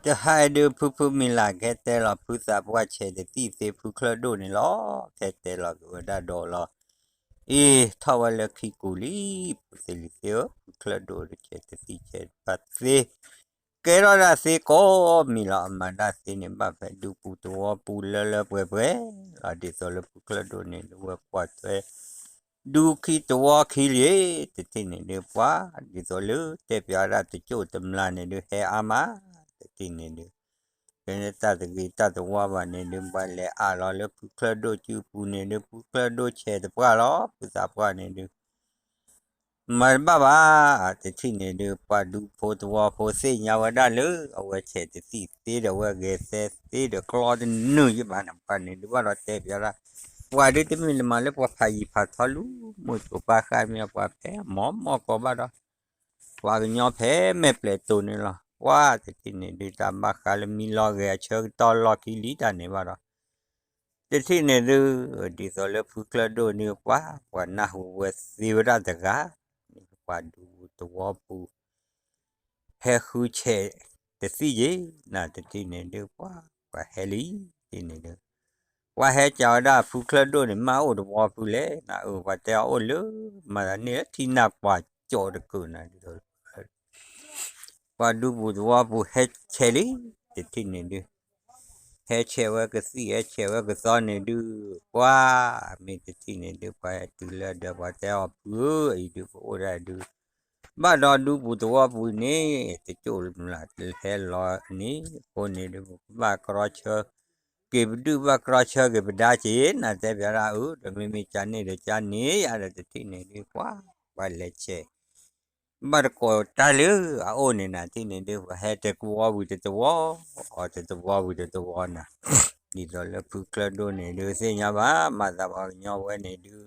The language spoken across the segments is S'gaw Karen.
တဟါအံၤဒုး ဖုဖုမံၤလၢ်ကဟဲတဲလီၤ ဖုသးပှၢ်ဆဲးတသံၣ်သ့ ဖုချၢၣ်ဒိၣ်န့ၣ်လီၤ. ကဟဲတဲလီၤက့ၤဝဲဒၣ်ဒီးလီၤ. အ့ ထီၣ်ဝဲလၢခံကူၤလံ, ဖုသ့ၣ်လံၤသ့ၣ်ဧၢ, ဖုချၢၣ်ဒိၣ်ဒုးဆဲးတသံၣ်ဆဲးတဖၣ်သ့ ကဲထီၣ်ဒၣ်သ့ကိးမံၤလီၤ. အမၤဒၣ်သ့န့ၣ် ဘၣ်ဖဲဒူပူၤသဝီပူၤလၢလၢပှဲၤပှဲၤလီၤ. ဒ်သိးလၢဖုချၢၣ်ဒိၣ်န့ၣ် ဒုးဝဲကွၢ်ထွဲ ဒူခံသဝီခံလံ, တထံၣ်န့ၣ်ဒုးပှၤ ဒ်သိးလၢတဲပၠးဝဲဒၣ်တကၠိၣ်တမျၢ်န့ၣ်ဒုး ဟဲအါမး, တထံၣ်န့ၣ်ဒုး ဖဲန့ၣ်တၢ်တဂ့ၤတၢ်တဝါဘၣ်န့ၣ်ဒုး ပှၤလဲၤအါလီၤလၢဖုချၢၣ်ဒိၣ်စုပူၤန့ၣ်ဒုး ဖုချၢၣ်ဒိၣ်ဆဲးတပှၢ်လီၤ. ဖုသးပှၢ်န့ၣ်ဒုး မၤတဘၣ်ဘၣ်, တထံၣ်န့ၣ်ဒုး ပှၤဒူဖိသဝီဖိသ့ၣ်ညါဝဲဒၣ်လၢ အဝဲဆဲးတသံၣ်သ့ဒီး အဝဲဂဲၤသဲသ့ဒီး ကျီတနုာ်ယဘၣ်န့ၣ် ပှၤန့ၣ်ဒုး ဘၣ်ဒီးတဲပၠးဒၣ် ပှၤဒုးတမ့ၢ်လၢမၤလၢပှၤဖးယံၤဖးထီလူၤ မုၢ်တိၤပၢ်ဃၢ်မ့ၢ်ပှၤဖဲမီမီၢ်ကီးဘၣ်ဒီး ပှၤကညီဖဲမဲာ်ပျဲၤတိၤန့ၣ်လီၤ. ပှၤတထံၣ်န့ၣ်ဒုး တၢ်ဘၣ်ဃးလၢမံလီၤဂဲၤအဆၢကတီၢ်လီၢ်ခံလံတၢ်န့ၣ်ဘၣ်ဒီး တထံၣ်န့ၣ်ဒုး ဒ်သိးလၢဖုချၢၣ်ဒိၣ်န့ၣ် ပှၤ ပှၤနၢ်ဟူဝဲသ့ဝဲဒၣ်တဂၤ, ပှၤဒူသဝီပူၤ ဟဲဃုဆဲးတသံၣ်ယ့ၤ နတထံၣ်န့ၣ်ဒုး ပှၤ ပှၤဟဲလံ, တထံၣ်န့ၣ်ဒုး ပှၤဟဲကးဝဲဒၣ်ဖုချၢၣ်ဒိၣ်န့ၣ် မ့ၢ်အိၣ်သဝီပူၤလဲၣ်, နအၢ ပှၤတဲအီၤအိၣ်လၢ မၤသးန့ၣ်လၢထံနၢ်ပှၢ်ကၠီးတကုာ်နၤဒုး ပှၤဒူပူၤသဝီပူၤဟဲဆဲးလံ, တထံၣ်န့ၣ်ဒုး ဟဲဆဲးဝဲကသံၣ် ဟဲဆဲးဝဲကသီန့ၣ်ဒုး ပှၤ မ့ၢ်တထံၣ်န့ၣ်ဒုး ပှၤဟဲတုၤလၢဒီး ပှၤတဲအီၤဖုဧၢ အံၤဒုး ပအိၣ်ဒၣ်ဒုး ဘၣ်ဒီးဒူပူၤသဝီပူၤန့ၣ် တကၠိၣ်မျၢ်တဟဲလီၤန့ၣ် အဃိန့ၣ်ဒုး ပဘၣ်ကြီဆၢက့ၤပဒုၣ် ဘၣ်ကြီဆၢက့ၤပဒါက့ၤ နတဲပၠးဒၣ်အၢ ဒီးမ့မ့ၢ်ကန့ၣ်ဒီးကန့ၣ် ယၤဒီးတထံၣ်န့ၣ်ဒုး ပှၤ ပှၤလဲၤဆဲး ဘၣ်တကိးတၢ်လၢအအိၣ်န့ၣ်နၤ တထံၣ်န့ၣ်ဒုး ပှၤဟဲတသဝီဝံၤတသဝီ အီၤတသဝီဝံၤတသဝီနၤ, ဒ်သိးလၢဖုချၢၣ်ဒိၣ်န့ၣ်ဒုး သ့ၣ်ညါဘၣ် မၤသးပှၤကညီဝဲန့ၣ်ဒုး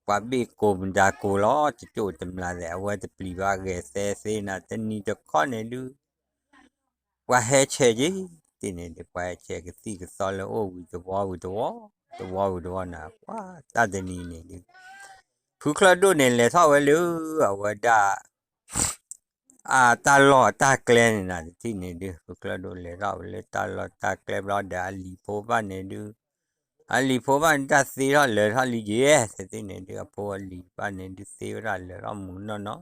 ပှၤဘ့ၣ်ကိးမတၤကိးလီၤ တကၠိၣ်တမျၢ်သ့ၣ် အဝဲတပျံၤဘၣ်ဂဲၤသဲသ့နၤ တနံၤတခီန့ၣ်ဒုး ပှၤဟဲဆဲးက့ၤ တထံၣ်န့ၣ်ဒုး ပှၤဟဲဆဲးကသံၣ်ကသီလၢအိၣ်ဝံၤတဝီဝံၤတဝီ တဝီဝံၤတဝီနၤ ပှၤတၢ်တနံၤန့ၣ်ဒုး ဖုချၢၣ်ဒိၣ်န့ၣ် လဲၤထီၣ်ဝဲလၢ အဝဲဒၣ် အတၢ်လီၢ်အတၢ်ကျဲန့ၣ်နၤ တထံၣ်န့ၣ်ဒုး ဖုချၢၣ်ဒိၣ်လဲၤထီၣ်ဝဲလၢတၢ်လီၢ်တၢ်ကျဲဘျီဒီး အလံၤဖိဘၣ်န့ၣ်ဒုး အလံၤဖိဘၣ်န့ၣ် တၢ်သ့ထီၣ်လၢာ်ထီၣ်လံယဲၢ် တထံၣ်န့ၣ်ဒုး အဖိအလံၤဘၣ်န့ၣ်ဒုး သ့ဝဲဒၣ်လၢာ်ထီၣ်မုာ်နီၢ်နီၢ်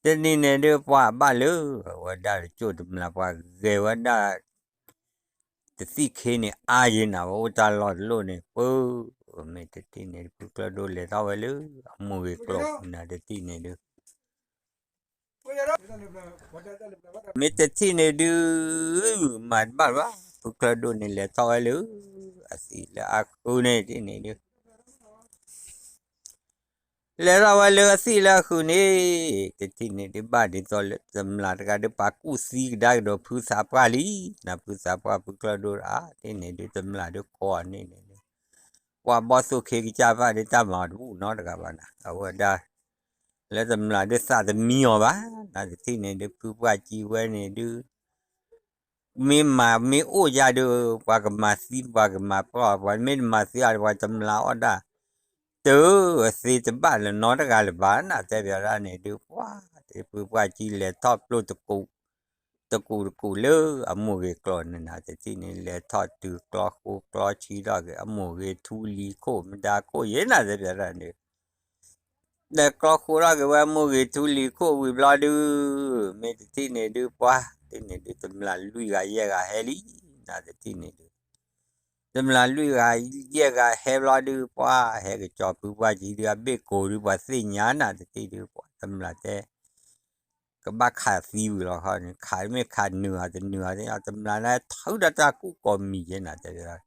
တနံၤန့ၣ်ဒုး ပှၤဘၣ်လၢ အဝဲဒၣ်တကၠိၣ်တမျၢ် ပှၤဂဲၤဝဲဒၣ် တသံၣ်ခ့န့ၣ် အါယဲနၤ ပအိၣ်တၢ်လီၢ်တလီၢ်န့ၣ် ပၢ မ့ၢ်တထံၣ်န့ၣ် ဖုချၢၣ်ဒိၣ်လဲၤထီၣ်ဝဲလၢ အမိၢ်ဂ့ၤကျိာ်နၤ တထံၣ်န့ၣ်ဒုး မ့ၢ်တထံၣ်န့ၣ်ဒုး မၤတဘၣ်ဘၣ် ဖုချၢၣ်ဒိၣ်န့ၣ် လဲၤထီၣ်ဝဲလၢ အသံၣ်လၢအဃုန့ၣ် တထံၣ်န့ၣ်ဒုး လဲၤထီၣ်ဝဲလၢအသံၣ်လၢအဃုန့ၣ် တထံၣ်န့ၣ်ဒုး ဘၣ်ဒ်သိးလၢတမျၢ်တဂၤဒုး ပာ်ကူၣ်သံကဒါကဒီးဖုသးပှၢ်လံ နၤဖုသးပှၢ်ဖုချၢၣ်ဒိၣ်တအါ တထံၣ်န့ၣ်ဒုးတမျၢ်ဒုးကိးအီၤန့ၣ်န့ၣ်ဒုး ပှၤဘီၣ်သိၣ်ခ့ကစၢ်ဘၣ်ဒုး တၢ်မၤအီၤတဘူၣ်နီတဂၤဘၣ်နၤ အဝဲဒၣ် လၢတမျၢ်ဒုးသးတမံအီၤဘၣ် နၤတထံၣ်န့ၣ်ဒုး ဖုပှၢ်ကံဝဲန့ၣ်ဒုး မ့ၢ်မၤမ့ၢ်အိၣ်ယၤဒုး ပှၤကမၤသံ ပှၤကမၤပှီၢ် ပှၤမ့ၢ်တမၤသံအီၤ ပှၤတမျၢ်အီၣ်ဒၣ် တၢ်သ့တဘၣ်လၢၤနီတဂၤလၢၤဘၣ် နၤတဲပၠးဒၣ်န့ၣ်ဒုး ပှၤ ဖုပှၢ်ကံလဲၤထီၣ်ပျိၢ်တကူာ် တကူာ်တကူာ်လၢအမိၢ်ဂ့ၤကျိာ်န့ၣ်နၤ တထံၣ်န့ၣ် လဲၤထီၣ်တုၤကျီဃိကျီဆံထီၣ်က့ၤ အမိၢ်ဂ့ၤထူလံၤခိၣ် မတၤခိၣ်ယဲနၤတဲပၠးဒၣ်န့ၣ် လဲၤကျီဃိထီၣ်က့ၤဝဲ မိၢ်ဂ့ၤထူလံၤခိၣ်ဝံၤဘျီဒုး မ့ၢ်တထံၣ်န့ၣ်ဒုး ပှၤ တထံၣ်န့ၣ်ဒုး တမျၢ်လွံၢ်ဂၤယဲၢ်ဂၤဟဲလံ နၤတထံၣ်န့ၣ်ဒုး တမျၢ်လွံၢ်ဂၤယဲၢ်ဂၤဟဲဘျီဒုး ပှၤ ဟဲကစီၤဖုပှၢ်ကံဒုး အဘ့ၣ်ကိာ်ဒုး ပှၤသ့ၣ်ညါနၤတထံၣ်ဒုး ပှၤတမျၢ်တဲ ကဘၣ်ခးသံဝံၤလီၤခီန့ၣ် ခးမ့ၢ်ခးနုာ်အီၤတနုာ်အီၤ တမျၢ်န့ၣ် ထုးဒီးတၢ်ကူၣ်ကိးမံၤယဲနၤတဲပၠး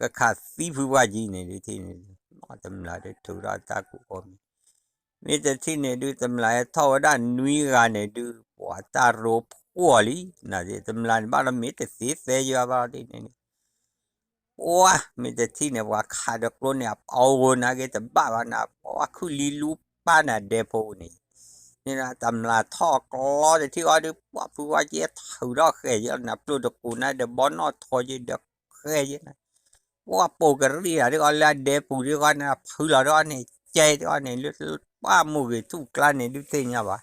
ကခးသံဖုပှၢ်ကံန့ၣ်ဒုး တထံၣ်န့ၣ်ဒုး တမျၢ်ဒုးထုးဒီးတၢ်ကူၣ်ကိးမံၤ မ့ၢ်တထံၣ်န့ၣ်ဒုး တမျၢ်ဟဲထီၣ်ဝဲဒၣ်နွံဂၤန့ၣ်ဒုး ပှၤတၢ်ရိဖှီၣ်လံ နၤ တမျၢ်န့ၣ်ဘၣ်ဒီးမ့ၢ်တသ့သဲယွၤဘၣ်တထံၣ်န့ၣ်ဒုး ပှၤ မ့ၢ်တထံၣ်န့ၣ် ပှၤခးဒီးကျိန့ၣ် အပီဂီၤနာ်က့တဘၣ်ဘၣ်နၤ ပှၤခုၣ်လံလူပၢ်နၤဒဲဖိန့ၣ် န့ၣ်တမျၢ်ထီၣ်ကျီတထံၣ်အီၤဒုး ပှၤဖုပှၢ်ကံထုးထီၣ်ဃဲၤယဲနၤ ပျိၢ်တကူာ်နၤဒီးဘီနီၣ်ထိးယဲဒီးဃဲၤယဲနၤ ပှၤပိာ်ကရံၣ်နၤဒုးအီၤလၢအဒဲပူၤဒုးအီၤန့ၣ် ဖုလီၤဒုးအီၤန့ၣ် ကဲဒုးအီၤန့ၣ် လၢပှၢ်မိၢ်ဂ့ၤထူၣ်ကျါန့ၣ်ဒုးသ့ၣ်ညါဘၣ်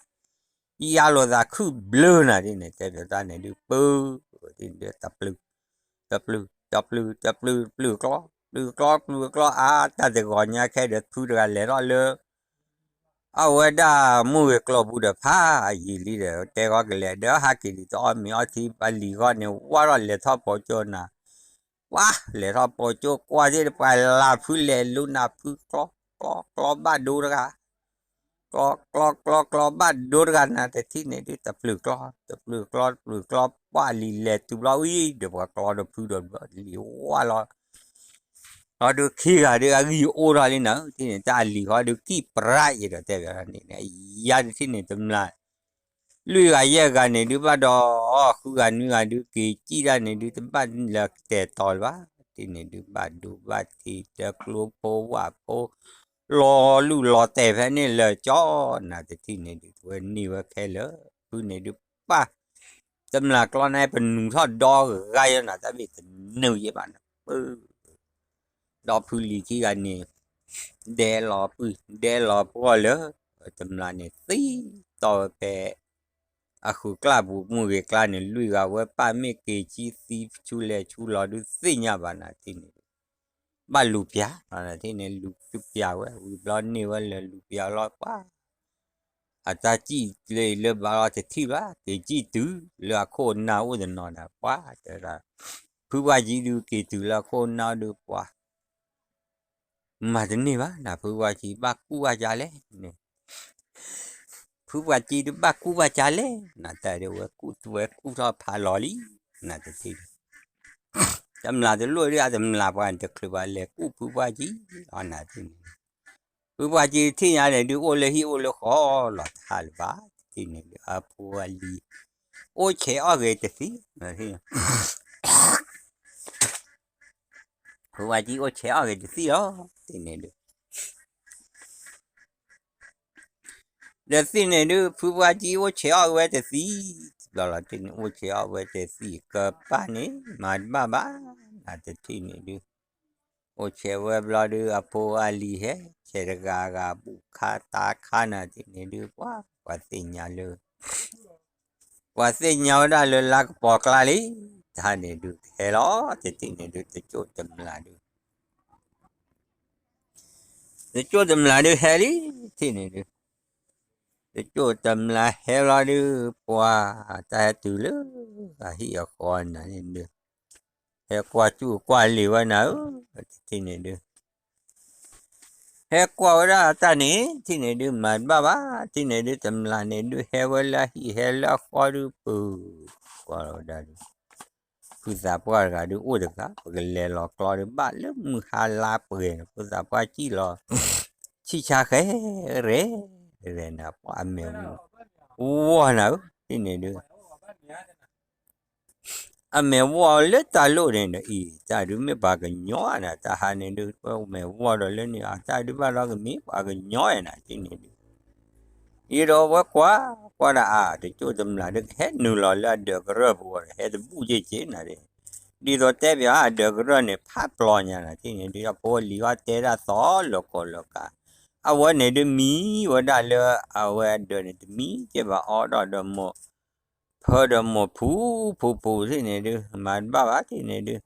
ယါလိာ်သးခုၣ်ဘျၢနၤဒ်န့ၣ် တဲပၠးတၢ်န့ၣ်ဒုး ပၢ ဒ်န့ၣ်ဒုး တပျုၢ် တပျုၢ် တပျုၢ် တပျုၢ် ပျုၢ်ကျီ ပျုၢ်ကျီ ပျုၢ်ကျီ အါ တၢ်တဂီၤညါခဲဒီးဖုတဂၤလဲၤထီၣ်လၢ အဝဲဒၣ်မုၢ်ဂ့ၤကျိာ်ပူၤဒီးဖးယံာ်လံဒီး တဲဃီကလဲၤဒီးဟးက့ၤဒ်သိးအီၣ်မ့ၤအီထံ အလံၤဃီန့ၣ် ဝါထီၣ်လဲၤထီၣ်ပိာ်ကၠိနၤ ပှၤလဲၤထီၣ်ပိာ်ကၠိကွၢ်သ့ၣ်တပှၤလၢဖုလဲၤလူနၤဖုကျီ ကျီ ကျီဘၣ်ဒိတဂၤ ကျီ ကျီ ကျီ ကျီဘၣ်ဒိတဂၤနၤ တထံၣ်န့ၣ်ဒုး တပျုၢ်ကျီ တပျုၢ်ကျီ တပျုၢ်ကျီ ပှၤလံၤလဲၤတုၤဘျီဝံၤဒီးပှၤကျီဒီးဖုဒီးဘျီလံၤဝါလီၤ ဒီးဒုးခံဂၤဒုးအဂံၢ်အိၣ်ထီၣ်လံနၤ တထံၣ်န့ၣ် တၢ်အလံၤဃီဒုးကံၣ်ပြးအံၤဒီးတဲဘၣ်န့ၣ် ယါတထံၣ်န့ၣ်တမျၢ် လွံၢ်ဂၤယဲၢ်ဂၤန့ၣ်ဒုးဘၣ်ဒီး ဃုဂၤနွံဂၤဒုး က့ၤကံၣ်တၢ်န့ၣ်ဒုး တဘၣ်လၢကတဲာ်တီၤလၢၤဘၣ် တထံၣ်န့ၣ်ဒုး ဘၣ်ဒိဘၣ်ထံး တကျိဖိဝၣ်ဖိ လီၤလူၢ်လီၤတဲာ်ဖဲန့ၣ်လၢာ်ကၠီ နၤတထံၣ်န့ၣ်ဒုး တဝဲန့ၢ်ဝဲခဲလၢာ် ဖုန့ၣ်ဒုးပၢ် တမျၢ်ကျီန့ၣ် ပနုာ်ထီၣ်ဒီဂၤယဲနၤ တၢ်ဘ့ၣ်တနုာ်ယဲဘၣ်နၤ ပၢ ဒီးဖုလံၤခံဂၤန့ၣ် ဒဲလီၤပုၢ် ဒဲလီၤပှီၢ်လၢ တမျၢ်န့ၣ်သံတီၢ်ဝဲဖဲ အဃုာ်ကျၢ်ပူၤ မုၢ်ဂ့ၤကျါန့ၣ် လွံၢ်ဂၤဝဲပၢ်မ့ၢ်က့ၤကံၣ်သံဆူလဲၤဆူလီၤဒုးသ့ၣ်ညါဘၣ်နၤတထံၣ်န့ၣ်ဒုး ဘၣ်လူၤပၠး နၤတထံၣ်န့ၣ် လူၤသုပၠးဝဲ ဝံၤဘျီန့ၢ်ဝဲလၢာ်လူၤပၠးလီၤပှၤ အတၢ်ကံၣ်လၢအံၤလၢဘၣ်လီၤတထံၣ်ဘၣ် က့ၤကံၣ်တုၤလၢအခိၣ်အနၢ်အိၣ်တနီၤနၤ ပှၤတဲဒၣ် ဖုပှၢ်ကံဒုးက့ၤတုၤလၢအခိၣ်အနၢ်ဒုးပှၤ မၤတန့ၢ်ဘၣ်နၤ ဖုပှၢ်ကံဘၣ်ကူၣ်ဘၣ်ကါလဲၣ်န့ၣ် ဖုပှၢ်ကံဒုးဘၣ်ကူၣ်ဘၣ်ကါလဲၣ် နၤတၢ်ဒုးဝဲကူၣ်ဝဲကူၣ်ထီၣ်ဖးလီၤလံ နၤတထံၣ်န့ၣ် တမျၢ်တလိၣ်ဒုးအတမျၢ်ပှၤန့ၣ်တချုးပှၤလဲၤကူၣ်ဖုပှၢ်ကံလီၤနၤတထံၣ်န့ၣ် ဖုပှၢ်ကံတထံၣ်ညါန့ၣ်ဒုးအိၣ်လၢဟံၣ်အိၣ်လၢဃီလီၤတဟးလၢၤဘၣ် တထံၣ်န့ၣ်ဒုး အဖိအလံၤ အိၣ်ဆဲးအီၣ်ဂ့ၤတသံ ဖုပှၢ်ကံအိၣ်ဆဲးအီၣ်ဂ့ၤတသံလီၤတထံၣ်န့ၣ်ဒုး တထံၣ်န့ၣ်ဒုး ဖုပှၢ်ကံအိၣ်ဆဲးအီၣ်ဝဲတသံ ဘျီလီၤတထံၣ်န့ၣ် အိၣ်ဆဲးအီၣ်ဝဲတသံ ကပၢ်န့ၣ် မၤတဘၣ်ဘၣ် နၤတထံၣ်န့ၣ်ဒုး အိၣ်ဆဲးဝဲဘျီဒုး အဖိအလံၤဟဲ ဆဲးတဂၤဂၤ ဘူၣ်ခါတၢ်ခါနၤတထံၣ်န့ၣ်ဒုး ပှၤ ပှၤသ့ၣ်ညါလၢ ပှၤသ့ၣ်ညါဝဲဒၣ်လၢလါကပီၤကျါလံ တၢ်န့ၣ်ဒုးကဟဲလီၤ တထံၣ်န့ၣ်ဒုး တကၠိၣ်တမျၢ်ဒုး တကၠိၣ်တမျၢ်ဒုးဟဲလံ တထံၣ်န့ၣ်ဒုး တကၠိၣ်တမျၢ်ဟဲလီၤဒုး ပှၤ တၢ်ဟဲတုၤလၢ အဟံၣ်အဃီနၤန့ၣ်ဒုး ဟဲကွၢ်ကူၣ်ကွၢ်လံၤဝဲနၤဧၢ တထံၣ်န့ၣ်ဒုး ဟဲကွၢ်ဝဲဒၣ်တၢ်န့ၣ် တထံၣ်န့ၣ်ဒုး မၤတဘၣ်ဘၣ် တထံၣ်န့ၣ်ဒုး တမျၢ်န့ၣ်ဒုး ဟဲဝဲလၢအဟံၣ်ဟဲလၢအဃီဒုး ပၢၤ ကွၢ်လီၤဝဲဒၣ်ဒုး ဖုသးပှၢ်တဂၤဒုးအိၣ်တဂၤ ပကလဲၤလီၤကျီဒုး ဘၣ်လၢမုၢ်ဟါလါပှဲၤန့ၣ် ဖုသးပှၢ်ကံၣ်လီၤ ဆံၣ်ဆါဃဲ ရဲၣ် ရဲၣ်နၤ ပှၤအမဲာ်ဝီၢ်နၤဧၢ တထံၣ်န့ၣ်ဒုး အမဲာ်ဝီၢ်လၢတၢ်လိၣ်န့ၣ်ဒီး အံၤ တၢ်ဒုးမ့ၢ်ပှၤကညီနၤ တၢ်ဟးန့ၣ်ဒုး ပမဲာ်ဝီၢ်ဒီးလၢန့ၣ် အတၢ်ဒုးဘၣ်ဒီးကမ့ၢ်ပှၤကညီနၤ တထံၣ်န့ၣ်ဒုး အံၤဒီးဝဲကွၢ် ကွၢ်ဒၣ်အါ တကၠိၣ်တမျၢ်ဒုးကဟဲနုာ်လီၤလၢအဒၢးကရၢၢ်ပူၤဒီး ဟဲတဘူၣ်က့ၤက့ၤနၤဒၣ် ဒ်သိးတဲပၠးအဒၢးကရၢၢ်န့ၣ် ဖးပျီညါနၤ တထံၣ်န့ၣ်ဒုး အဖိအလံၤအီၣ်တဲဒၣ်သီလၢၤကိးလၢၤကး အဝဲန့ၣ်ဒုးမံဝဲဒၣ်လၢ အဝဲအဒၢးန့ၣ် တမံက့ၤဘၣ်အီၣ်ဒီးဒီးမိၢ် ဖၢဒီးမိၢ်ဖူဖူဖူ တထံၣ်န့ၣ်ဒုး မၤတဘၣ်ဘၣ် တထံၣ်န့ၣ်ဒုး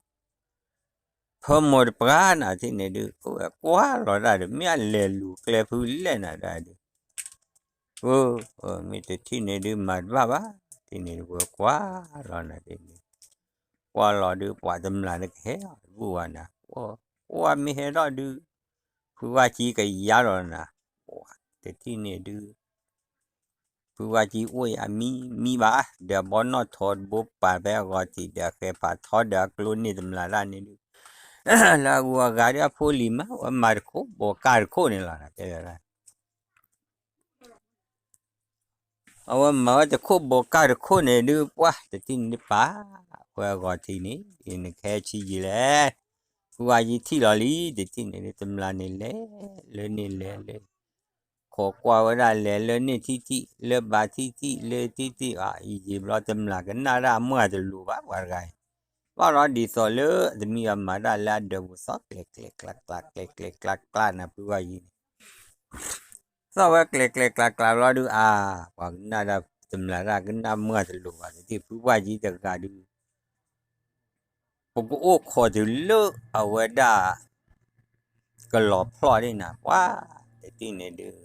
ဖၢမိၢ်တပှၢ်နၤ တထံၣ်န့ၣ်ဒုး အိၣ်ဝဲကွၢ်လီၤတၢ်ဒီး မ့ၢ်အလဲၤလူၤကျဲဖုလဲၣ်နၤဒၣ်ဒုး မ့ၢ်တထံၣ်န့ၣ်ဒုး မၤတဘၣ်ဘၣ် တထံၣ်န့ၣ်ဒုး ဝဲကွၢ်လီၤနၤ တထံၣ်န့ၣ် ကွၢ်လီၤဒုး ပှၤတမျၢ်ဒုးကဟဲအီၤတဘူၣ်ဘၣ်နၤ ကွၢ်မ့ၢ်ဟဲထီၣ်ဒုး ဖုဝါကံကယါလီၤနၤ တထံၣ်န့ၣ်ဒုး ဖုဝါကံအိၣ်ယါမံမံဘၣ် ဒီးအဘီနီၣ်ထိးတဘိပာ်ဖဲအဂီၤထံး ဒီးအဃဲၤဖးထီဒီးအကျိန့ၢ်တမျၢ်တၢ်န့ၣ်ဒုး လၢအဂုၤအဂၤဒုးအဖိလံၤမး အဝဲမၤတခိၣ်ဘိးကၢ်တခိၣ်န့ၣ်လီၤ တဲဝဲဒၣ် အဝဲမၤဝဲတခိၣ်ဘိးကၢ်တခိၣ်န့ၣ်ဒုး ပှၢ်တထံၣ်န့ၣ်ဒုးပာ် အဝဲအဂီၤထံးန့ၣ် နကဟဲဆံးယံာ်လဲၣ် ဖုဝါကံထံၣ်လီၤလံ တထံၣ်န့ၣ်ဒုး တမျၢ်န့ၣ်လဲၤ လၢန့ၣ်လဲၤလၢ ခိးကွၢ်ဝဲဒၣ်လဲၤလၢန့ၣ်ထံၣ်ထံၣ် လၢဘးထံၣ်ထံၣ် လၢထံၣ်ထံၣ် အံၤယံာ်ဘျီတမျၢ်ကနၣ်ဒၣ်အမုၢ်အတလူၤဘၣ် ပှၤတဂၤအံၤ ဘၣ်ဒီးဒ်သိးလၢတမံၤအမၤတၢ်လၢအဒၢးပူၤသီၣ်ကျဲၤကျဲၤကျါကျါ ကျဲၤကျဲၤကျါကျါနၤ ဖုဝါကံန့ၣ် သီၣ်ဝဲကျဲၤကျဲၤကျါကျါဘျီဒုးအါ ပှၤကနၣ်ဒၣ် တမျၢ်တၢ်ကနၣ်မုာ်တလိၤဘၣ် တထံၣ်ဖုပှၢ်ကံတဂၤဒုး ပကအိၣ်ခိးတုၤလၢအဝဲဒၣ် ကလီၤဖျီၣ်ဒ်နၤ ပှၤတထံၣ်န့ၣ်ဒုး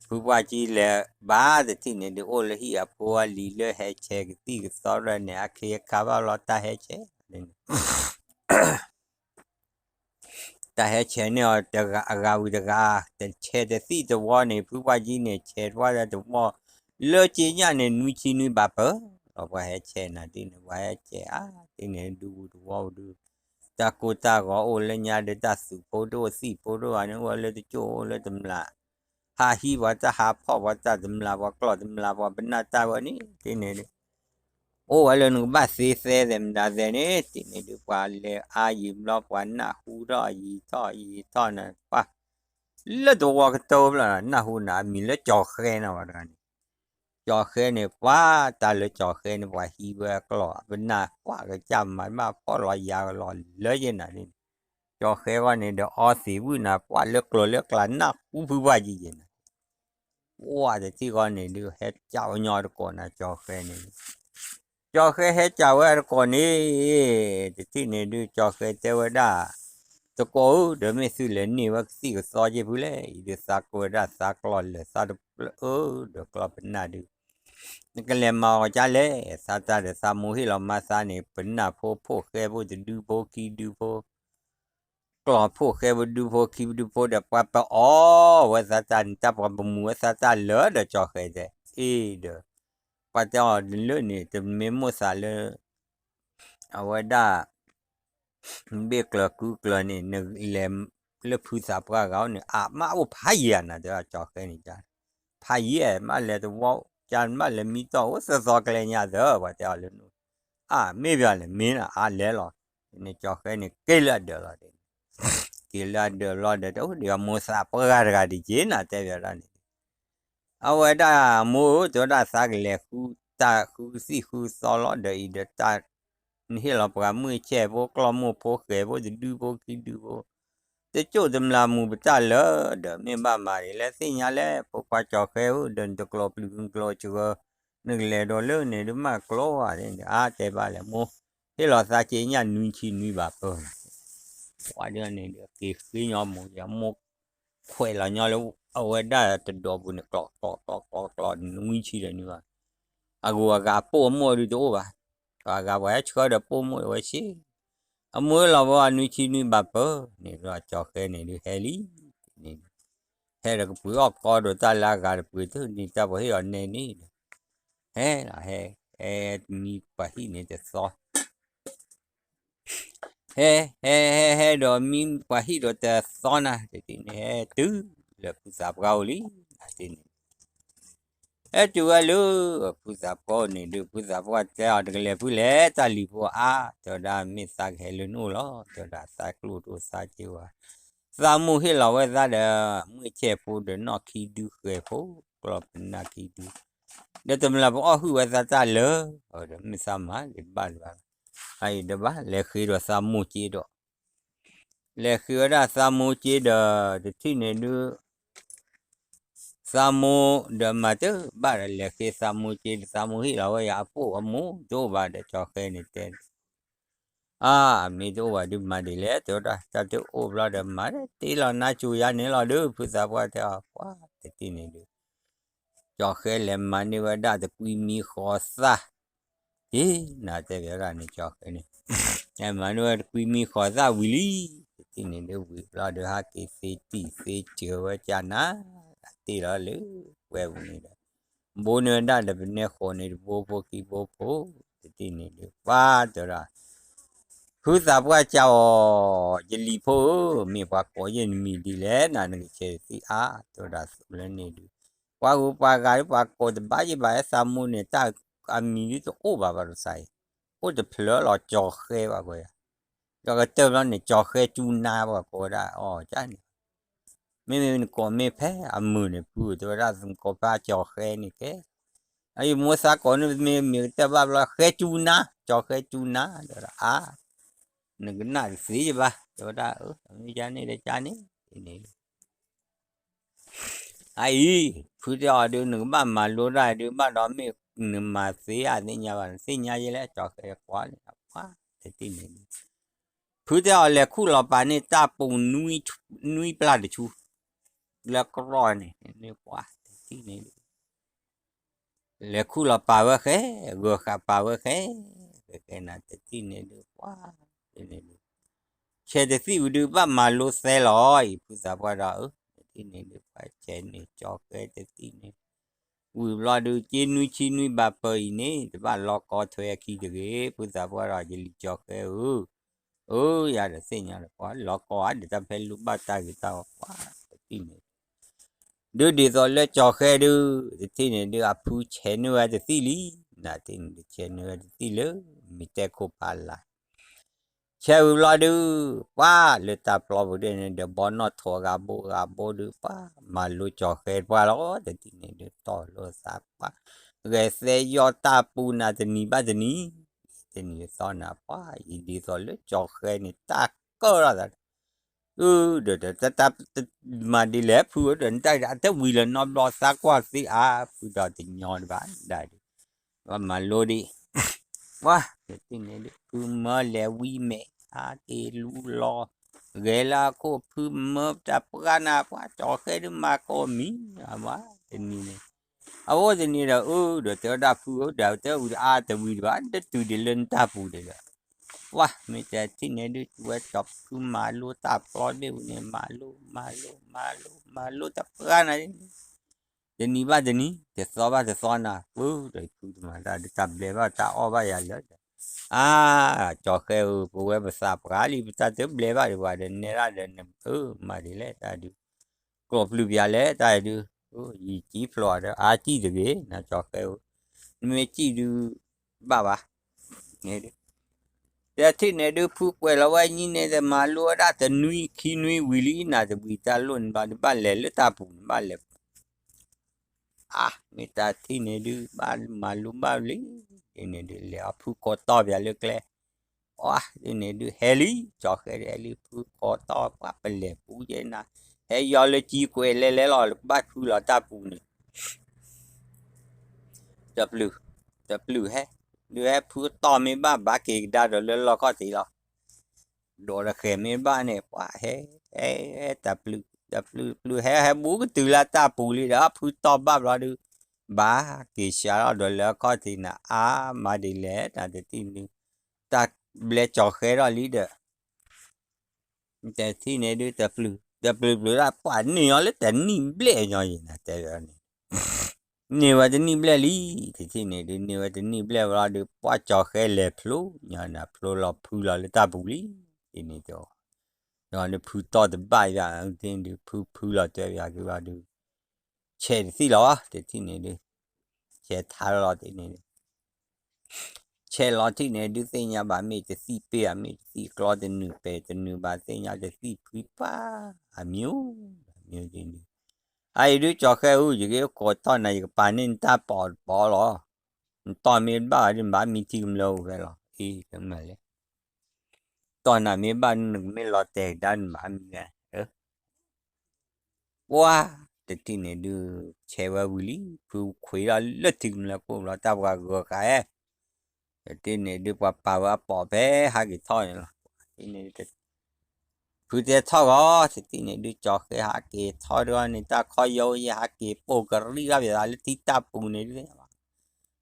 ဖုပှၢ်ကံလဲၤဘၣ်တထံၣ်န့ၣ်ဒုး အိၣ်လၢဟံၣ်အဖိအလံၤလၢဟဲဆဲးကသံၣ်ကသီဒ်န့ၣ် အခ့အခါဘၣ်လီၤ တၢ်ဟဲဆဲးန့ၣ် တၢ်ဟဲဆဲးန့ၢ်အီၤတဂၤအဂၤဝံၤတဂၤ တဆဲးတသံၣ်တဝီန့ၣ် ဖုပှၢ်ကံန့ၣ် ဆဲးတဝီတဝီ လၢက့ညၣ်န့ၣ် နွံဆံနွံဘၣ်ပၢၢ်လီၤ ပှၤဟဲဆဲးနၤဒ်န့ၣ် ပှၤဟဲဆဲးအါဒ်န့ၣ် ဒူပူၤတဝီပူၤဒုး တၢ်ကိၢ်တၢ်ဂီၤအိၣ်လၢညါဒီး တၢ်သူၣ်ဖိတအိၣ်သံၣ်ဖိတအိၣ်ဘၣ်န့ၣ် အိၣ်ဝဲလၢတကၠိၣ်အိၣ်လၢတမျၢ် ဟးဟံးပှၤတၢ်ဟးဖီၣ်ပှၤတၢ်တမျၢ် ပှၤကျီၢ်တမျၢ် ပှၤပနၢ်တၢ်ဝဲန့ၣ် ဒ်န့ၣ်ဒုး အိၣ်ဝဲလၢနကဘၣ်သ့သဲသဲမတၤသဲန့ၣ် ဒ်န့ၣ်ဒုး ပှၤလဲၤအါယံာ်ဘျီ ပှၤနၢ်ဟူထီၣ်ယံာ်ထီၣ်ယံာ်ထီၣ်နၤ ပှၤ လၢတဝီကတၢၢ်ဘျီ နၢ်ဟူနၤ အမံၤလၢကၠီၤဃဲနၤဝဲတဂၤန့ၣ် ကၠီၤဃဲန့ၣ် ပှၤတၢ်လၢကၠီၤဃဲန့ၣ် ပှၤဟံးဝဲအကျီၢ် ပနၢ်ကွၢ်ကစၢ်မၤဘၣ်ဖီၣ်လီၤယၤကလီၤလၢယဲနၤဒ်န့ၣ် ကၠီၤဃဲဂီၢ်န့ၣ်ဒီး အီသံးဝံၣ်နၤ ပှၤလၢကျိၤလၢကျါ နၢ်ဟူဖုပှၢ်ကံယဲနၤ ပှၤတထံၣ်ဂီၢ်န့ၣ်ဒုး ဟဲကၠးဝဲညီတကိးနၤ ကၠီၤဃဲန့ၣ် ကၠီၤဃဲဟဲကၠးဝဲတကိးန့ၣ် တထံၣ်န့ၣ်ဒုး ကၠီၤဃဲတဲဝဲဒၣ် တကိးဧၢ ဒီးမ့ၢ်သုလဲၤန့ၢ်ဝဲကသံၣ်ကသီက့ဖုလဲၣ် အံၤဒုးသးကိးဝဲဒၣ်သးကျီၢ်လၢာ်သးတဖျၢၣ်ဧၢ ဒီးကျီၢ်ပနၢ်ဒုး နကလဲၤမၤအီၤကၠါလဲၣ် သးတၢ်ဒီးသးမိၢ်ဟ့ၣ်လီၤမါသးန့ၣ် ပနၢ်ဖိဖိၣ်ဃဲဖိတဒုဖိခံဒုဖိ ကျီၢ်ဖိၣ်ဃဲဖိဒုဖိခံဒုဖိဒီး ပှၤပအီၣ်ဝဲသးတၢ်န့ၣ် တၢ်ပှၤပမူၤဝဲသးတၢ်လၢာ်ဒီးကၠီၤဃဲတဲ အ့ဒီး ပှၤတဲအီၤလၢန့ၣ် တမ့ၢ်မိၣ်သးလၢ အဝဲဒၣ် ဘ့ၣ်ကျၢၤကုကျၢၤန့ၣ် နလဲၤလၢဖုသးပှၢ်ဂၤအိၣ်န့ၣ် အမ့ၢ်အိၣ်ဖးယံာ်ဧါနၤ တဲဝဲကၠီၤဃဲန့ၣ် ဖးယံာ် မ့ၢ်လဲၤတဝီ ကၠါမ့ၢ်လဲၤမံတီၢ်အိၣ်သသီကျဲညါသၢ ပှၤတဲအီၤလၢနအိၣ် အမ့ၢ်ပၠးလဲၣ် မ့ၢ်လၢအါလဲၣ်လီၤ န့ၣ်ကၠီၤဃဲန့ၣ် က့ၤလၢအဒၢးလီၤ က့ၤလၢအဒၢးလီၤဒီး တအိၣ်ဒံးအမိၢ်သးပှၢ်ဂၤတဂၤဒံးက့ၤနၤ တဲပၠးဒၣ်န့ၣ် အဝဲဒၣ်မိၢ်ဧၢ တဲဝဲဒၣ်သးကလဲၤဃုတၢ်ဃုကသံၣ်ဃုသီလီၤဒီးအံၤဒီးတၢ် နဟ့ၣ်လီၤပှၤမုၢ်ဆဲးဖိကျီၢ်မိၢ်ဖိဃဲဖိတဒုဖိခံဒုဖိ တကၠိၣ်တမျၢ်မူၤပတၢ်လၢာ်ဒီး မ့ၢ်ဘၣ်မၤဒ်လဲၣ်သ့ၣ်ညါလဲၣ် ဖိခွါကၠီၤဃဲဧၢ ဒီးနတကျိးပျုၤကျိၤစှၤ နကလဲၤဒီးလၢန့ၣ်ဒုးမးကျိၤဧါန့ၣ် အါတဲဘၣ်လဲၣ်မိၢ် ဟ့ၣ်လီၤသးက့ညၣ်နွံဆံနွံဘၣ်ပၢၢ် ပှၤဒ်န့ၣ်ဒီးက့ၤဃ့ညီမိၢ် မိၢ်ခွဲးလီၤညီလၢအဝဲဒၣ်တဒီးပူၤန့ၣ် ကျီးကျီးကျီးကျီးကျီး နွံဆံဒီးနွံဘၣ် အဂုၤအဂၤအပိၢ်အမိၢ်ဒုးတအိၣ်ဘၣ် အဂၤပှၤဟဲဆှၢဒီးပိၢ်မိၢ်အဝဲဆ့ အမိၢ်လီၤဝဲနွံဆံနွံဘၣ်ပၢၢ်န့ၣ်ဒီး ကၠီၤဃဲန့ၣ်ဒုးဟဲလံ န့ၣ် ဟဲဒီးကပှ့ၤအီၣ်ကီဒီးတၢ်လၢအဂၤတပှ့ၤတန့ၢ်တၢ်ပှၤဟ့ၣ်အီၤနဲန့ၣ်ဒီး ဟဲလီၤဟဲ ဟဲတမံပှၤဟံၣ်န့ၣ်တသီ ဟဲ ဟဲ ဟဲ ဟဲဒီးမံပှၤဟံၣ်ဒီးတသီနၤ တထံၣ်န့ၣ် ဟဲတုၤလၢဖုသးပှၢ်အိၣ်လံ နၤတထံၣ်န့ၣ် ဟဲတုၤဝဲလၢ ဖုသးပှၢ်အိၣ်န့ၣ်ဒုး ဖုသးပှၢ်တဲအီၤ တကလဲၤဖုလဲၣ် တၢ်လံၤဖိအါ တဲဝဲဒၣ် မ့ၢ်သးကဟဲလၢနအိၣ်လီၤ တဲဝဲဒၣ် သးကျိၣ်ဒိၣ်သးစ့ဝဲ သးမိၢ်ဟ့ၣ်လီၤဝဲသးဒီး မုၢ်ဆဲးဖိဒီးနီၢ်ခံဒုဃဲၤဖိ ကျီၢ်ပနၢ်ခံဒု ဒီးတမျၢ်ပအီၣ်ဟုၣ်ဝဲသးတၢ်လၢာ် ဒီးမ့ၢ်သးမၤဒံးဘၣ်လၢၤဘၣ် အအံၤဒီးဘၣ် လဲၤဃ့ဒီးသးမိၢ်က့ဒီး လဲၤဃ့ဝဲဒၣ်သးမိၢ်က့ဒီး တထံၣ်န့ၣ်ဒုး သးမိၢ်ဒီးမၤတဘၣ်ဒီး လဲၤဃ့သးမိၢ်က့ဒီး သးမိၢ်ဟ့ၣ်လီၤဝဲယၤအပိၢ်အမိၢ်တအိၣ်ဘၣ်ဒီး ကၠီၤဃဲန့ၣ်တဲ အါ မ့ၢ်တအိၣ်ဘၣ်ဒုးမၤဒ်လဲၣ် တဲဝဲဒၣ် တၢ်တအိၣ်ဘျီဒီးမၤ တ့လီၤနါစိၤယါန့ၣ်လီၤဒုး ဖုသးပှၢ်တဲအီၤ ပှၤတထံၣ်န့ၣ်ဒုး ကၠီၤဃဲလဲၤမၤန့ၢ်ဝဲဒၣ်တကွံမံဃီၤသၣ် က့ၤနၤတဲပၠးဒၣ်န့ၣ် ကၠီၤဃဲန့ၣ် လဲၤမၤန့ၢ်ဝဲတကွံမံဃီၤသၣ်ဝံၤလံ တထံၣ်န့ၣ်ဒုး ဝံၤဘျီဒီးဟးက့ၤသ့တံၢ်သ့စၢၤဝဲကနၤ တ့လီၤလၢပှဲၤပူၤန့ၣ်ဒီး ဘိန့ၢ်ဝဲဒၣ်ဒီးပနဲဃိးန့ၣ်တဘိဖိခံဘိဖိ တထံၣ်န့ၣ်ဒုး ပှၤတဲဝဲဒၣ် ဖုသးပှၢ်ကးအီၤ ယလံၤဖိဧၢ, မ့ၢ်ပှၤကိးယဲၢ်နမံၤဒ်လဲၣ်နၤ နကဆဲးသံအါ, တဲဝဲဒၣ်သုးလၢန့ၣ်ဒုး, ပှၤဂုၤပှၤဂၤဒုး ပှၤကိးတဘၣ်ယဲၢ်ဘၣ် သးမိၢ်န့ၣ် တၢ်အမံၤဒုးတအိၣ်ဘၣ် ဘၣ်တစးအံၤ, အိၣ်တဖျၢၣ်လီၤ ကၠီၤဃဲဘၣ်ကွၢ်ယၤ, ဒီးကတၢၢ်ဘျီန့ၣ် ကၠီၤဃဲကၠူနါ ပှၤကိးဝဲဒၣ်အီၤကန့ၣ် မ့မ့ၢ်နကိးမ့ၢ်ဖဲအမုာ်န့ၣ် ဖုတဲဝဲဒၣ် နကိးဖဲကၠီၤဃဲန့ၣ်ကဲ, အယမိၢ်သးကိးန့ၣ် မ့ၢ်မ့ၢ်ကတၢၢ်ဘၣ်ဘျီ ဃဲကၠူနါ, ကၠီၤဃဲကၠူနါ, တဲဝဲဒၣ်အါ, နကနၣ်တသ့ယဘၣ်, တဲဝဲဒၣ်အမ့ၢ်ကန့ၣ်ဒီးကန့ၣ်, န့ၣ် အအံၤ, ဖုတဲအီၤဒုး နကဘၣ်မၤလိတၢ်ဒုး ဘၣ်ဒီးမ့ၢ်နမၤသ့ဧါ သ့ၣ်ညါဘၣ်, နသ့ၣ်ညါယဲလဲၣ် ကၠီၤဃဲကွၢ်န့ၣ်, ပှၤတထံၣ်န့ၣ်ဒုး ဖုတဲအီၤ လဲၤခူၣ်လီၤပာ်န့ၢ်တၢ်ပူၤ နွံပျၢ်တဆူ လၢကရီန့ၣ်, ပှၤတထံၣ်န့ၣ်ဒုး လဲၤခူၣ်လီၤပာ်ဝဲဃဲ, ဂၢၤဃာ်ပာ်ဝဲဃဲ, ဃဲဃဲနၤတထံၣ်န့ၣ်ဒုး ပှၤန့ၣ်ဒုး ဆဲးတသံၣ်ဝံၤဒုး ဘၣ်မၤလိသဲလီၤအံၤ ဖုသးပှၢ်ဒီး အၢ တထံၣ်န့ၣ်ဒုး ပှၤဆဲးန့ၣ် ကၠီၤဃဲတထံၣ်န့ၣ် ဝံၤဘျီဒုး က့နွံဆံနွံဘၣ်ပၢၢ်အံၤန့ၣ် တဘၣ်လီၤကီထွဲအခံတဂ့ၤ ဖုသးပှၢ်ဒီး ယလံၤကၠီၤဃဲဧၢ, အၢ ယၤဒီးသ့ၣ်ညါဒီး ပှၤလီၤကီဧါ ဒ်တၢ်ဖဲလူၤဘၣ်တၢ်ဂ့ၤတၢ်ဝီ ပှၤတထံၣ်န့ၣ် ဒုးဒ်သိးလၢကၠီၤဃဲဒုး တထံၣ်န့ၣ်ဒုး အဖုဆဲးန့ၢ်ဝဲတသံၣ်လံ, နၤတထံၣ်န့ၣ်ဒုး ဆဲးန့ၢ်ဝဲတသံၣ်လၢ မ့ၢ်တဲခိၣ်ဖးလၢ် ဆဲးဝံၤဘျီဒုး ပှၤလၢတၢ်ပျီပူၤဒ်န့ၣ်ဒီး ဘီနီၣ်ထိးဂၤဘိဂၤဘိဒုး ပှၤမၤလိကၠီၤဃဲတပှၢ်လီၤ တထံၣ်န့ၣ်ဒုး တီၢ်လိာ်သးပှၤ ဂဲၤသဲယီၢ်တၢ်ပူၤနၤတနံၤဘၣ်တနံၤ, တနံၤသီနၤ ပှၤအံၤဒ်သိးလၢကၠီၤဃဲန့ၣ် တၢ်ကၢၢ်ထီၣ်သး အၢ ဒီးတၢ်တၢ်မၤဒ်လဲၣ်ဖုဧၢဒီး နတၢ်အတဝံၤလၢၤနီတဘျီ သးကွၢ်သ့အါ ဖုဒီးတညီတဘၣ်ဒၣ်ဒုး ပှၤမၤလိဒံး ပှၤတထံၣ်န့ၣ်ဒုး ဖုမၢလဲၤဝံၤမဲာ် ဟးက့ၤလူလီၤ ဂဲၤလၢအခိၣ် ဖုမၢတၢ်ပှၢ်နၤ ပှၤကၠီၤဃဲဒုးမၤကိးမံၤ အဝဲတနံၤန့ၣ် အဝဲတနံၤဒီး အၢ ဒီးတဲဝဲဒၣ်ဖုဧၢ ဒီးတဲဝံၤဒီး အါတဝံၤတဘၣ် တတုၤဒံးလၢနတၢ်ပူၤဒံးဒီး ပှၤမ့ၢ်တထံၣ်န့ၣ်ဒုး ဝဲကၠီၤဖုမၤလိတၢ်ပျီတဘ့ၣ်ဝံၤန့ၣ် မၤလိ မၤလိ မၤလိ မၤလိတၢ်ပှၢ်နၤ တနံၤဘၣ်တနံၤ တသီဘၣ်တသီနၤ ပၢ်ဒီးဖုတမၤတၢ်ဒုး တၢ်ဘျဲးဘၣ်တၢ်အီၣ်ဘၣ်ယၤလၢ အါ ကၠီၤဃဲဧၢ ပဝဲပသးပှၢ်လံ ပတၢ်တဘျဲးဘၣ်ဒံးဘၣ်ဒီး နဲဒၣ်ဒီး အၢ မၤဒ်လဲၣ်တၢ်ဒုး ကျိးပျုၢ်ပျါလဲၣ်တၢ်ဒုး ယံာ်ကံဖျိးဒီး အါကံၣ်တဂ့ၤ နကၠီၤဃဲဧၢ နမ့ၢ်ကံၣ်ဒုး ဘၣ်ဘၣ် တထံၣ်န့ၣ်ဒုး ဖုကွဲးလီၤဝဲညံန့ၣ် တမၤလိဝဲဒၣ်တနွံခံနွံဝံၤလံ နၤတဝံၤတၢ်လိၣ်န့ၣ်ဘျီဒုး ဘၣ်လဲၤလၢတၢ်ပူၤန့ၣ် ဘၣ်လဲၤ အါ မ့ၢ်တထံၣ်န့ၣ်ဒုး ဘၣ်မၤလိဘၣ်လံ ဒ်န့ၣ်ဒုး လဲၤအီၤဖုကိးတီၢ်ပၠးလၢကျဲ အါ ဒ်န့ၣ်ဒုး ဟဲလံ ကၠီၤဃဲဒုး ဟဲလံ ဖုကိးတီၢ် ပှၤပလဲၤပူၤယဲနၤ ဟဲယီၤလၢကံကွဲးလဲၤလဲၤလီၤ လၢကဘၣ်ဖုလီၤတၢ်ပူၤန့ၣ် တပျုၢ် တပျုၢ်ဟဲ ဒုးဟဲဖုတီၢ်မ့ၢ်ဘၣ် ဘၣ်က့ၤကဒါဒီးလၢလီၢ်ခီၣ်ထံးလီၤ ဒီးတဃဲၤမ့ၢ်ဘၣ်န့ၣ် ပှၤဟဲ ဟဲ ဟဲ တပျုၢ် တပျုၢ် တပျုၢ် ဟဲ ဟဲဘူးကတုၤလၢတၢ်ပူၤလံဒီး ဖုတီၢ်ဘၣ်ဘျီဒုး ဘၣ်က့ၤစှၤထီၣ်ဒီးလၢအခီၣ်ထံးနၤ အါ မၤဒ်လဲၣ် တၢ်တထံၣ်န့ၣ် တၢ်ဘျဲကၠီၤဃဲထီၣ်လံဒီး တထံၣ်န့ၣ်ဒုး တပျုၢ် တပျုၢ်ပျုၢ်ဒၣ် ပှၤန့ၢ်ညီလၢတနံၣ်ဘျဲၣ်ညီယဲနၤ တဲဝဲန့ၣ် န့ၢ်ဝဲတနံၣ်ဘျဲၣ်လံ တထံၣ်န့ၣ်ဒုး န့ၢ်ဝဲတနံၣ်ဘျဲၣ်ဝံၤလီၤဒုး ပှၤကၠီၤဃဲလဲၤဖျိ ညီနၤ ဖျိလီၤဖုလီၤလၢတၢ်ပူၤလံ တထံၣ်န့ၣ်ဒီး ဒီးဒုးဖုတီၢ်တဘၣ်ယၤ တထံၣ်န့ၣ်ဒုး ဖုဖုလီၤတဲဝဲယၤက့ၤဝဲဒုး ဆဲးတသံၣ်လီၤ တထံၣ်န့ၣ်ဒုး ဆဲးထါလီၤတထံၣ်န့ၣ်ဒုး ဆဲးလီၤတထံၣ်န့ၣ်ဒုး သ့ၣ်ညါဘၣ်မ့ၢ်တသံၣ်ပ့ၢ်ဧါ မ့ၢ်တသံၣ်ကျီတနုာ်ပဲာ်တနုာ်ဘၣ် သ့ၣ်ညါတသံၣ်ဖှံပၢ် အမံၤ အမံၤဒ်န့ၣ် အအံၤဒုးကၠီၤဃဲဧၢ ယက့ၤကိးတီၢ်နၤ ယကပာ်န့ၢ်နတၢ်ပီးတပီးလီၤ နတီၢ်မ့ၢ်ဘၣ်ဒုး နဘၣ်မံထံကမျၢၢ်အိၣ်ဖဲလီၤ အံၤကမၤလဲၣ် တီၢ်နၤမ့ၢ်ဘၣ် နကမ့ၢ်လီၤတဲာ်ကဒါ နဘၣ်မံဝဲ ပှၤတထံၣ်န့ၣ်ဒုး ဆဲးဝဲဝံၤလံ ဖုခွံးထီၣ်လၢထံကမျၢၢ်ခိၣ်ဘျီ တၢ်ပှၤဂၢၤဃာ်ဟဲ တထံၣ်န့ၣ်ဒုး ပှၤပာ်ဝဲအပိာ်ဖဲဟးက့ၤထီၣ်န့ၣ်လီၤ ဖုတဲထီၣ်ဂီၤ တထံၣ်န့ၣ်ဒုး ကၠီၤဃဲဟးက့ၤထီၣ်ဒုးန့ၣ် တၢ်ခီယိယဲဟးက့ၤပိာ်ကရံၣ်ထီၣ်ပသးလၢထံတၢ်ပူၤန့ၣ်ဒုး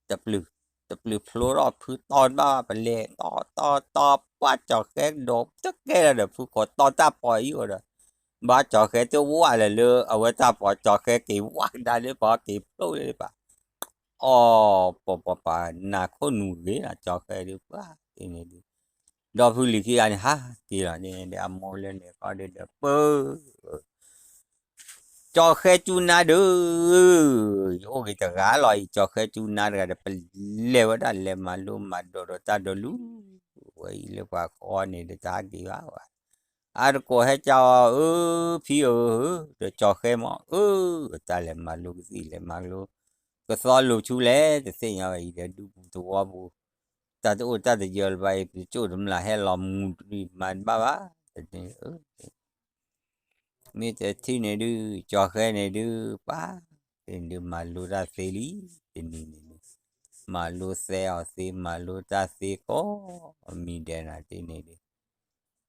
တပျုၢ် တပျုၢ်ဖျိထီၣ်ဖုတီၢ်တဘၣ် ပလဲၤတီၢ်တီၢ်တီၢ် ပှၤကၠီၤဃဲဒိးတကဲလီၤဒီး ဖုကိးတီၢ်တၢ်ပီးအံၤအိၣ်ဒီး ဘၣ်ကၠီၤဃဲတဝၣ်လၢၤလၢအဝဲတၢ်ပီး ကၠီၤဃဲက့ၤဝၣ်ကဒါလၢပှၤက့ၤဖျိလၢပှၤ အီ ပှၤပှၤပှၤ နၢ်ခိၣ်နူာ်ဂ့ၤလီၤ ကၠီၤဃဲဒုး ပှၤတထံၣ်န့ၣ်ဒုး ဒီဖုလံၤခံဂၤန့ၣ် ဟးက့ၤလီၤန့ၣ်ဒီး အမိၢ်လၢန့ၣ်ကီၢ်ဒုးဒီး ပၢ် ကၠီၤဃဲကၠူနါဒုး ယအိၣ်က့ၤတဂၤလီၤအံၤ ကၠီၤဃဲကၠူနါတဂၤဒီး ပလဲၤဝဲဒၣ်လဲၤမၤလိမၤဒိးဒီးတၢ်ဒိးလူၤ ဝဲအံၤလၢပှၤဃီန့ၣ်ဒီး တဟးက့ၤဘၣ်ဝဲ အါတကိးဟဲကၠီအီၤ အၢ ဖံဧၢ ဒီးကၠီၤဃဲမီၤ အၢ တၢ်လဲၤမၤလိကသံၣ်လဲၤမၤလိ ကသီလိၤဆူလဲၣ် တသ့ၣ်ညါဝဲအံၤဒီး ဒူပူၤသဝီပူၤ တၢ်တအိၣ်တၢ်တယၢၤလၢၤဘၣ်အံၤ ပတကၠိၣ်တမျၢ်ဟဲလီၤမူၤတရံးမၤတဘၣ်ဘၣ် တန့ၣ် မ့ၢ်တထံၣ်န့ၣ်ဒုး ကၠီၤဃဲန့ၣ်ဒုး ပၢ် တနံၤဒုးမၤလိတၢ်သ့လံ, တနံၤန့ၣ်ဒုး မၤလိသဲအီၤသ့ မၤလိတၢ်သ့ကိး မံၤဒဲးနၤတထံၣ်န့ၣ်ဒုး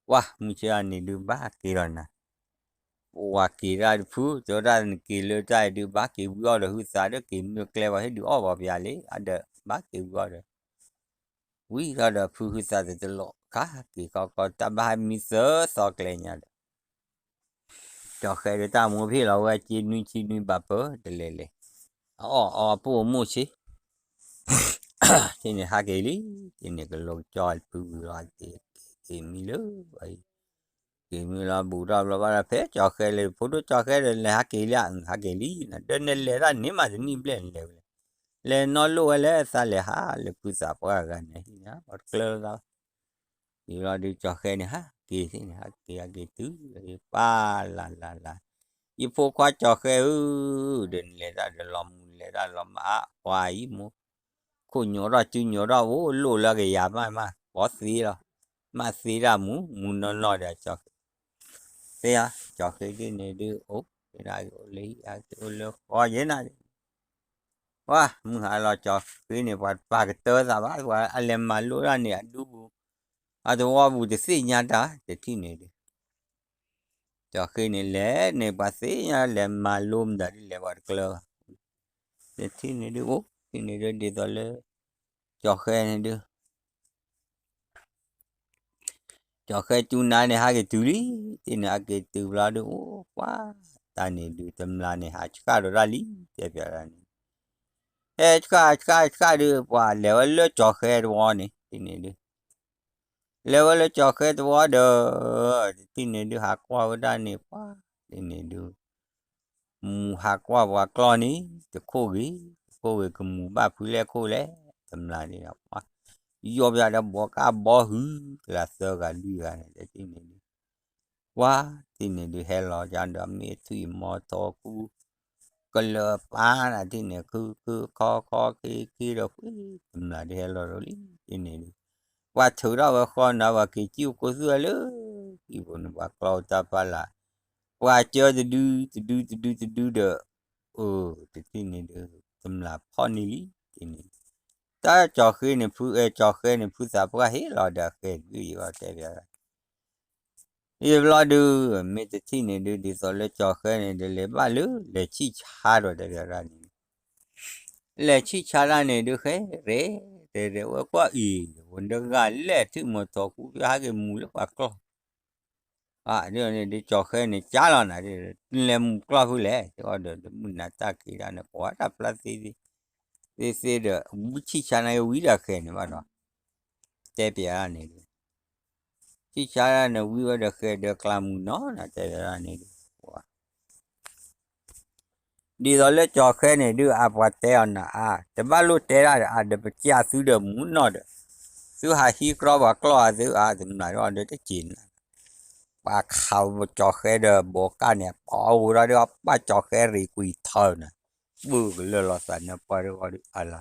ပှၢ် မုၢ်ဆ့ၣ်အန့ၣ်ဒုး ဘၣ်က့ၤလီၤနၤ, ပဝဲက့ၤတၢ်တဖု တဲဝဲဒၣ်နက့ၤလၢတၢ်အံၤဒုး ဘၣ်က့ၤဝံအီၣ်ဒီးဟုသးဒီး က့ၤမုၢ်ကျဲပှၤဟ့ၣ်ဒုးအီၣ်ပှၤပယၤလံ အဒီး ဘၣ်က့ၤဝံအီၣ်ဒီး ဝံထီၣ်ဒီးဖုဟုသးတတလိာ် ခါက့ၤခီကီတၢ်ဘၣ်ဟဲမံသၢသီကျဲညါဒီး ကၠီၤဃဲဒုးတၢ်မိၢ်ဖ့ၣ်လီၤဝဲက့ၤနွံဆံနွံဘၣ်ပၢၢ်တလဲၤလဲၤ အအီၣ်အီၣ်ပိၢ်မိၢ်ဆ့ တထံၣ်န့ၣ်ဟးက့ၤလံ, တထံၣ်န့ၣ်ကလိကၠီၤဖုဝံၤလီၤ က့ၤမံလၢ က့ၤမံလီၤဘူးထီၣ်ဘျီဘၣ်ဒီး ဖဲကၠီၤဃဲလဲၤ ဖိဒိၣ်ကၠီၤဃဲဒီး လဲၤဟးက့ၤလံ ဟးက့ၤလံ, ဒီးနလဲၤတၢ်န့ၣ်မး တနံၣ်ဘျဲၣ်နလဲၤဝဲလဲၣ်, လဲၤနီၢ်လိၣ်ဝဲလဲၣ် သးလဲၤဟးလၢဖုသးပှၢ်ဂၤန့ၣ် ဟံၣ်န့ၣ် ပတကျၢၤလၢၤသးဘၣ်, ဒ်လီၤဒုးကၠီၤဃဲန့ၣ် ဟးက့ၤသ့ၣ်န့ၣ် ဟးက့ၤဟးက့ၤတုၤ ပၢ်လၢ်လၢ်လၢ်, ယဖိခွါကၠီၤဃဲဧၢ, ဒီးနလဲၤတၢ်ဒီးလီၤမူလဲၤတၢ်လီၤမး ပှၤအံၤမိၢ် ခိၣ်ညိးထီၣ်စုညိးထီၣ်အိၣ်လိၣ်လၢကယၤမးမး ပှၤသ့လီၤ, မးသ့တၢ်မူ မူနီၢ်နီၢ်ဒီးကၠီၤဃဲ, သ့ဧါ ကၠီၤဃဲဒ်န့ၣ်ဒုး အိၣ် အိၣ်လၢဟံၣ် အိၣ်လၢဃီယဲနၤ ပှၢ် မုၢ်ဟါလီၤကၠီၤဃဲန့ၣ် ပှၤပာ်ကတၢၢ်သးဘၣ် ပှၤအလဲၤမၤလိတၢ်န့ၣ် အဒူပူၤ အသဝီပူၤတသ့ၣ်ညါတၢ် တထံၣ်န့ၣ်ဒုး ကၠီၤဃဲန့ၣ်လဲၤန့ၣ် ပှၤသ့ၣ်ညါလဲၤမၤလိမတၤဒ်လဲၣ် ပှၤတကျၢၤဘၣ်, တထံၣ်န့ၣ်ဒုး အိၣ် ထံၣ်န့ၣ်ဒုး ဒ်သိးလၢ ကၠီၤဃဲန့ၣ်ဒုး ကၠီၤဃဲကၠူနါန့ၣ် ဟးက့ၤတုၤလံ, တထံၣ်န့ၣ် ဟးက့ၤတုၤဘျီဒုး အိၣ်ပှၢ် တၢ်န့ၣ်ဒုး တမျၢ်န့ၣ် ဟးဆှၣ်ဒီးတၢ်လံ တဲပျးတၢ်န့ၣ်, ဟဲဆှၣ်ဆှၣ်ဆှၣ်ဒုး ပှၤလဲၤဝဲလၢကၠီၤဃဲသဝီန့ၣ် တထံၣ်န့ၣ်ဒုး လဲၤဝဲလၢကၠီၤဃဲသဝီဒီး တထံၣ်န့ၣ်ဒုး ဟးကွၢ်ဝဲဒၣ်န့ၣ် ပှၢ် တထံၣ်န့ၣ်ဒုး မူၤဟးကွၢ်ပှၤကျီၢ်န့ၣ် တခိၣ်ဂ့ၤ တခိၣ်ဂ့ၤ ကမူၤဘၣ်ဖုလဲၣ်ခိၣ်လဲၣ် တမျၢ်န့ၣ်ဒီး ပှၢ် ယီၢ်ပယီၢ်ဒီးဘီကါဘီဟု ကလၤသၢဂၤလွံၢ်ဂၤန့ၣ် တထံၣ်န့ၣ်ဒုး ပှၢ် တထံၣ်န့ၣ်ဒုး ဟဲလီၤကဒီးမ့ၢ်ထွံၣ်မီၤထီကူ ကလၢၤပၢ်နၤ တထံၣ်န့ၣ် ခုခုခီခီခ့ခ့ဒီး ဃ့တမျၢ်ဒုးဟဲလီၤဒီးလံ တထံၣ်န့ၣ်ဒုး ပှၤထုးထီၣ်ဝဲဃီနၤ ပှၤက့ၤစံၣ်အိၣ်ကိးသူၣ်ဝဲလၢ ဟံၣ်ပူၤန့ၣ် ပှၤကျီၢ်အိၣ်တၢ်ဖးလၢ် ပှၤကၢတဒု တဒု တဒု တဒုဒီး အၢ တထံၣ်န့ၣ်ဒုး တမျၢ်ဖီၣ်န့ၢ်လံ တထံၣ်န့ၣ် တၢ်ကၠီၤဃဲန့ၣ် ဖုအဲၣ်ကၠီၤဃဲန့ၣ် ဖုသးပှၢ်ဟ့ၣ်လီၤဒီးအဃဲၤတဘ့ၣ်ယဘၣ်တဲပျး ယဘျီဒုး မ့ၢ်တထံၣ်န့ၣ်ဒုး ဒ်သိးလၢကၠီၤဃဲန့ၣ်ဒုး လဲၤဘၣ်လၢ လဲၤဆံၣ်ဆါဒီးတဲပျးဒၣ်န့ၣ် လဲၤဆံၣ်ဆါဒၣ်န့ၣ်ဒုး ဃဲရဲၣ် တဲရဲၣ်ဝဲကွၢ်အံၤ ဝဲတဂၤလဲၣ် ထွံၣ်မီၤထီကူ ပဟဲက့ၤမူၤလၢပှၤကျီၢ် အဒ်န့ၣ်ဒုး ကၠီၤဃဲန့ၣ်ကၠါလီၤနၤ လဲၤမူၤကျီၢ်ဖုလဲၣ် တဲအီၤဒီး တမုၢ်နၤတၢ်က့ၤဒၣ်န့ၣ် ကွၢ်တၢ်ဖျါသ့သ့ သ့သ့ဒီး ဝံဆံၣ်ဆါန့ၣ် ဝံဒီးဃဲၤန့ၣ်ဘၣ်ဒီး တဲပျးဒၣ်န့ၣ်ဒုး ဆံၣ်ဆါဒၣ်န့ၣ် ဝံဝဲဒီးဃဲၤဒီးကျါမုၢ်နီၤနၤ တဲပျးဒၣ်န့ၣ်ဒုး ဒ်သိးလၢကၠီၤဃဲန့ၣ်ဒုး အပှၤတဲအီၤနၤအါ တဘၣ်လိၣ်တဲဒၣ်ဒီးအါ ဒီးပစၢ်သုဒီးမူနီၢ်ဒီး သုဟးဟံးကြီပှၤကျီၢ်အသုအါ တမျၢ်ဒီးအီၤဒီးတက့ၤနၤ ပှၤခးကၠီၤဃဲဒီးဘီကၣ်န့ၣ် ပာ်အိၣ်ဝဲဒၣ်ဒီး ပာ်ကၠီၤဃဲရံၣ်ကွံာ်ထၢနၤ ဘုၣ်ကလၢာ်လီၤသးန့ၣ် ပှၤဒီးအီၤဒီးအါလၢ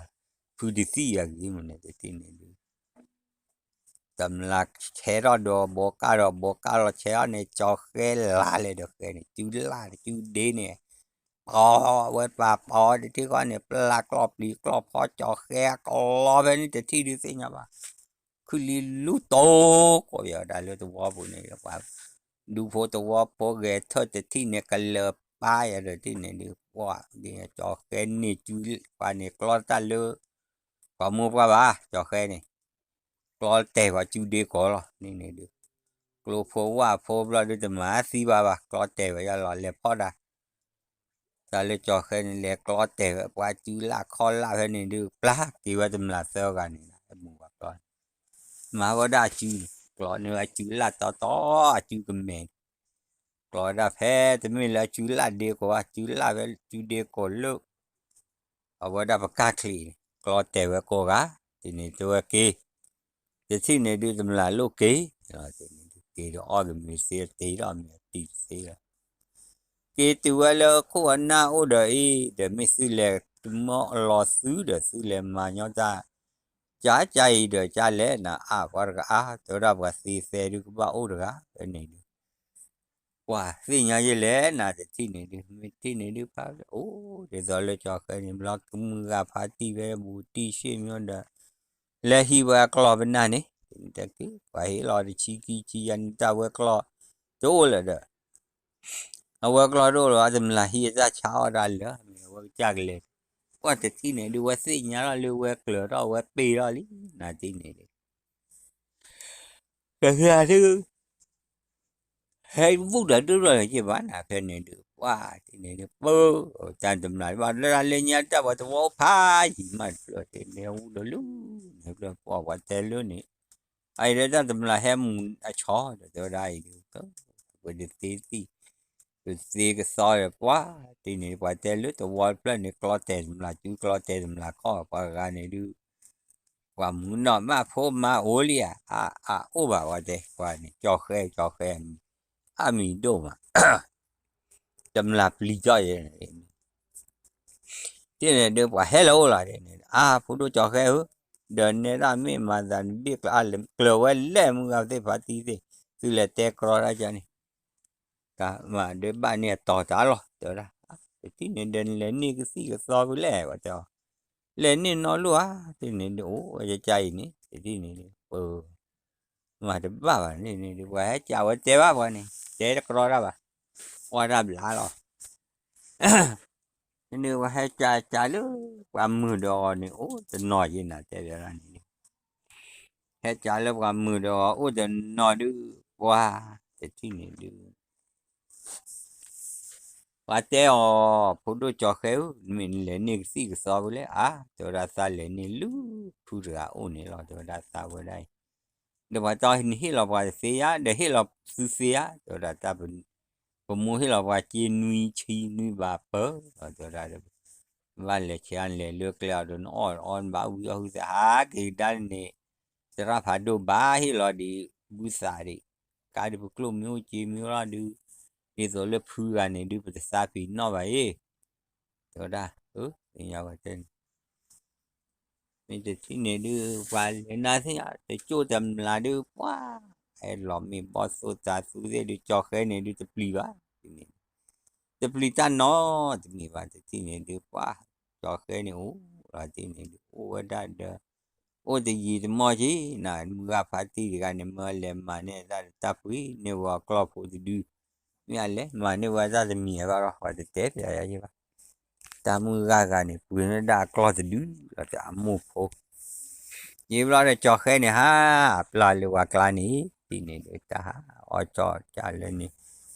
ဖုတသံၣ်အဂ့ၤမးန့ၣ် တထံၣ်န့ၣ်ဒုး တမျၢ်ဆဲးထီၣ်ဒီးဘီကၣ်ဒီး ဘီကၣ်လီၤဆဲးထီၣ်န့ၣ် ကၠီၤဃဲလါလဲၤဒီးဃဲၤန့ၣ် စုလၢ်စုဒ့န့ၣ် ပီဝဲပာ်ပီတထံၣ်ဃီန့ၣ် ပျၢ်ကျီၢ်ပျံၤကျီၢ်ဖီကၠီၤဃဲအကျီဖဲန့ၣ် တထံၣ်ဒုးသ့ၣ်ညါဘၣ် ခုလံလူၢ်တိကိးယီၤဒၣ်လၢသဝီပူၤန့ၣ် ပှၤ ဒူဖိသဝီဖိဂဲၤထၢၣ်တထံၣ်န့ၣ် ကလၢၤပၢ်ယၤဒီးတထံၣ်န့ၣ်ဒုး ပှၤ ကၠီၤဃဲန့ၣ်စု ပှၤန့ၣ်ကျီတၢ်လၢ ပှၤမိၢ်ပှၢ်ဘၣ် ကၠီၤဃဲန့ၣ် ကျီတဲာ်ပှၤစုဒ့ကိးလီၤ န့ၣ်န့ၣ်ဒုး ကျိဖိဝၣ်ဖိဘျီဒုးတမၤသံဘၣ်ဘၣ် ကျီတဲာ်ဝဲယၤလီၤ လဲၤဖီၣ်တၢ် တၢ်လၢကၠီၤဃဲန့ၣ် လဲၤကျီတဲာ်ဝဲ ပှၤစုလၢ်ခီလၢ်ဖဲန့ၣ်ဒုး ပျၢ်က့ၤဝဲတမျၢ်သၢဂၤန့ၣ် မူၤပှၤကျီန့ၣ် မၤဝဲဒၣ်အစုန့ၣ် ကျီန့ၢ်ဝဲအစုလၢ်တီတီ အစုကမဲာ်န့ၣ် ကျီဝဲဒၣ်ဖဲတမ့ၢ်လၢအစုလၢ်ဒ့ကိး အစုလၢ်ဝဲစုဒ့ကိးလၢ အဝဲဒၣ်ပကၢ်ချံးန့ၣ် ကျီတဲာ်ဝဲကိးဂၤ တထံၣ်န့ၣ်တဲဝဲက့ၤ တထံၣ်န့ၣ်ဒုးတမျၢ်လိၣ်က့ၤ တထံၣ်န့ၣ်ဒုးက့ၤဒီးအီၣ်ကမ့ၤသ့တ့ဒီးမ့ၤတံၢ်တသ့လီၤ က့ၤတုၤဝဲလၢခိၣ်အနၢ်အိၣ်ဒီးအံၤ ဒီးမ့ၢ်သုလဲၤမၢလီၤသုဒီးသုလဲၤမၤညီတၢ် ကၠါကၠါအံၤဒီးကၠါလဲၣ်နၤအါ ပှၤတကအါ တဲဝဲဒၣ်ပှၤသ့သဲဒုးကဘၣ်အိၣ်တဂၤ ဖဲန့ၣ်ဒုး ပှၤသ့ၣ်ညါယဲလဲၣ် နတထံၣ်န့ၣ်ဒုး မ့ၢ်ထံၣ်န့ၣ်ဒုး ဖးအိၣ်ဒ်သိးလၢကၠီၤဃဲန့ၣ် ဘျီကမုၢ်ဂၤဖါတံၢ်ဖဲဘူးတံၢ်ရှ့ၣ်မီဒီး လဲၤဟံးဝဲအကျီၢ်ပနၢ်န့ၣ် တက့ၢ် ပှၤဟ့ၣ်လီၤတဆံခံဆံယါန့ၣ် တၢ်ဝဲကျီၢ်တအိၣ်လၢၤဒီး အဝဲကျီၢ်တအိၣ်လၢၤ အတမျၢ်ဟံးအတၢ်ဆါအီၣ်တၢ်လၢာ် မ့ၢ်အဝဲကစၢ်ကလဲၤ ပှၤတထံၣ်န့ၣ်ဒုး ဝဲသ့ၣ်ညါထီၣ်လၢဝဲကျၢၤထီၣ်ဝဲပ့ၤထီၣ်လံ နတထံၣ်န့ၣ်ဒုး ကသ့ဒုး ဟဲဝူၣ်ဒီးဒုၣ်ဒီးလၢၤက့ၤဘၣ်နၤ ဖဲန့ၣ်ဒုး ပှၤတထံၣ်န့ၣ်ဒုး ပၢ် တၢ်တမျၢ်ဘၣ်လၢတၢ်လၢညါတၢ်ပှၤသဝီအိၣ်ဖးယံၤမးတဖျၢၣ် တထံၣ်န့ၣ်ဝူၣ်ဒီးလၢ န့ၣ်ဖျၢၣ်ပှၤပှၤတဲလၢန့ၣ် အအံၤဒီးတၢ်တမျၢ်ဟဲမူၤအဆီဒီး တဲဝဲဒၣ်အံၤဒုး ပတသ့သံၣ် ပသ့ကသီဒီး ပှၤတထံၣ်န့ၣ် ပှၤတဲလၢသဝီတဖျၢၣ်န့ၣ် ကျီတဲာ်တမျၢ်စု ကျီတဲာ်တမျၢ်ခီၣ် ပှၤဂၤန့ၣ်ဒုး ပှၤမူနီၢ်မးဖိမါအိၣ်လံဧါ အအိၣ်ဘၣ်ဝဲတဲ ပှၤန့ၣ် ကၠီၤဃဲ ကၠီၤဃဲ အမံၤဒိၣ်မး တမျၢ်ပျံၤကၠီယဲန့ၣ် တထံၣ်န့ၣ်ဒုး ပှၤဟဲလီၤအိၣ်လီၤန့ၣ် အါ ဖိဒိၣ်ကၠီၤဃဲဧၢ, ဒီးနဲဒၣ်မ့ၢ်မၤသးနဘ့ၣ်ကျၢၤ အါ ကျၢၤဝဲလဲၣ် မုၢ်ဂၤသ့ၣ်ဖါတံၢ်သ့ၣ် သုလဲၤတဲကြီတၢ်ကန့ၣ် တၢ်မၤဒၢးဘၣ်န့ၢ်အတီၤတၢ်လီၤ တဲဝဲဒၣ်, တထံၣ်န့ၣ်ဒီး နလဲၤန့ၢ်ကသံၣ်ကသီဖဲလဲၣ် ပှၤတဲအီၤ, လဲၤန့ၢ်နီတလိၣ်ဧါ, တထံၣ်န့ၣ်ဒုး အိၣ်ဝဲကကါအံၤန့ၣ် တထံၣ်န့ၣ်ဒုး ပ မၤတဘၣ်ဘၣ်န့ၣ်န့ၣ်ဒုး ပှၤဟဲကးဝဲတဲဘၣ်ပှၤန့ၣ် တဲတကြီတၢ်ဘၣ်, ကွၢ်တၢ်ဘျါလီၤ, န့ၣ်ပှၤဟဲကးကးလၢ ပှၤမုာ်ဒီးအီၤန့ၣ် အိၣ်တနီၤယဲနၤတဲဘၣ်န့ၣ်ဒုး ဟဲကးလၢပှၤမုာ်ဒီးအီၤအိၣ်တနီၤဒုး ပှၤတထံၣ်န့ၣ်ဒုး ပှၤတဲအီၤ ဖိဒိၣ်ကၠီၤဃဲဧၢ, မ့ၢ်နလဲၤန့ၢ်ကသံၣ်ကသီဖဲလဲၣ်, အါ တဲဝဲဒၣ်သးလဲၤန့ၢ်လၢဖုတဂၤအိၣ်န့ၣ်လီၤ တဲဝဲဒၣ်သးဝဲဒၣ်အံၤ, ဒီးပှၤတဲအီၤနဟ့ၣ်လီၤပှၤတသ့ဧါ, ဒီးဟ့ၣ်လီၤသုသ့ဧါ, တဲဝဲဒၣ်တၢ် ပမိၢ်ဟ့ၣ်လီၤပှၤစ့နွံဆံနွံဘးပၢၢ်လီၤ တဲဝဲဒၣ်, ဘၣ်လဲၤဆဲးလဲၤလၢကျဲအီၤဒီး နအီၣ်အီနဘၣ်ဝံအီၣ်ဟုသးဟးက့ၤကဒါန့ၣ်, သရၣ်ဖးဒိၣ်ဘၣ်ဟ့ၣ်လီၤဒံး ဘုသးဒံး, ကါဒံးပကျိၣ်မ့ၢ်အိၣ်စ့မ့ၢ်အိၣ်လီၤဒုး, ဒ်သိးလၢဖုဂၤန့ၣ်ဒုး ပတသးပ့ၤနီၣ်ဘၣ်အံၤ, တဲဝဲဒၣ်, သ့ၣ်ညါဝဲတဲန့ၣ် မ့ၢ်တထံၣ်န့ၣ်ဒုး ပှၤလဲၤနၤသ့ၣ်ညါ တကၠိၣ်တမျၢ်ဒုး ပှၤ ဟဲလီၤမ့ၢ်ဘီၣ်သိၣ်တၤသူသ့ၣ်ဒုး ကၠီၤဃဲန့ၣ်ဒုး တပျံၤဘၣ်, တပျံၤတၢ်နီတမံၤဘၣ် တထံၣ်န့ၣ်ဒုး ပှၤ ကၠီၤဃဲန့ၣ်အိၣ်လီၤတထံၣ်န့ၣ်ဒုး အိၣ်ဝဲဒၣ်ဒီး အိၣ်တယံာ်တမီၢ်က့ၤ နမုၢ်ဂၤဖါတံၢ်တဂၤန့ၣ် မၢလဲၤမၤန့ၢ်တၢ်တၢ်ပှ့ၤန့ၢ်ဝဲအကျီၢ်ဖိတဒု မ့ၢ်အလဲၤမၤန့ၢ်ဝဲတၢ်တမံၤဘၣ်ဒီး ပှၤတတဲပျးယၤယဲဘၣ် တၢ်မုၢ်ဂၤဂၤန့ၣ် ပှ့ၤန့ၢ်ဒၣ်အကျီၢ်တဒုလီၤ တၢ်အမိၢ်ဖိ ယံာ်ဘျီဒီးကၠီၤဃဲန့ၣ် ဟးပျၢ်လၢပှၤကျါန့ၣ် တထံၣ်န့ၣ်ဒုး တၢ်ဟးအီၣ်ကၠီၣ်ကၠၢ်လၢန့ၣ်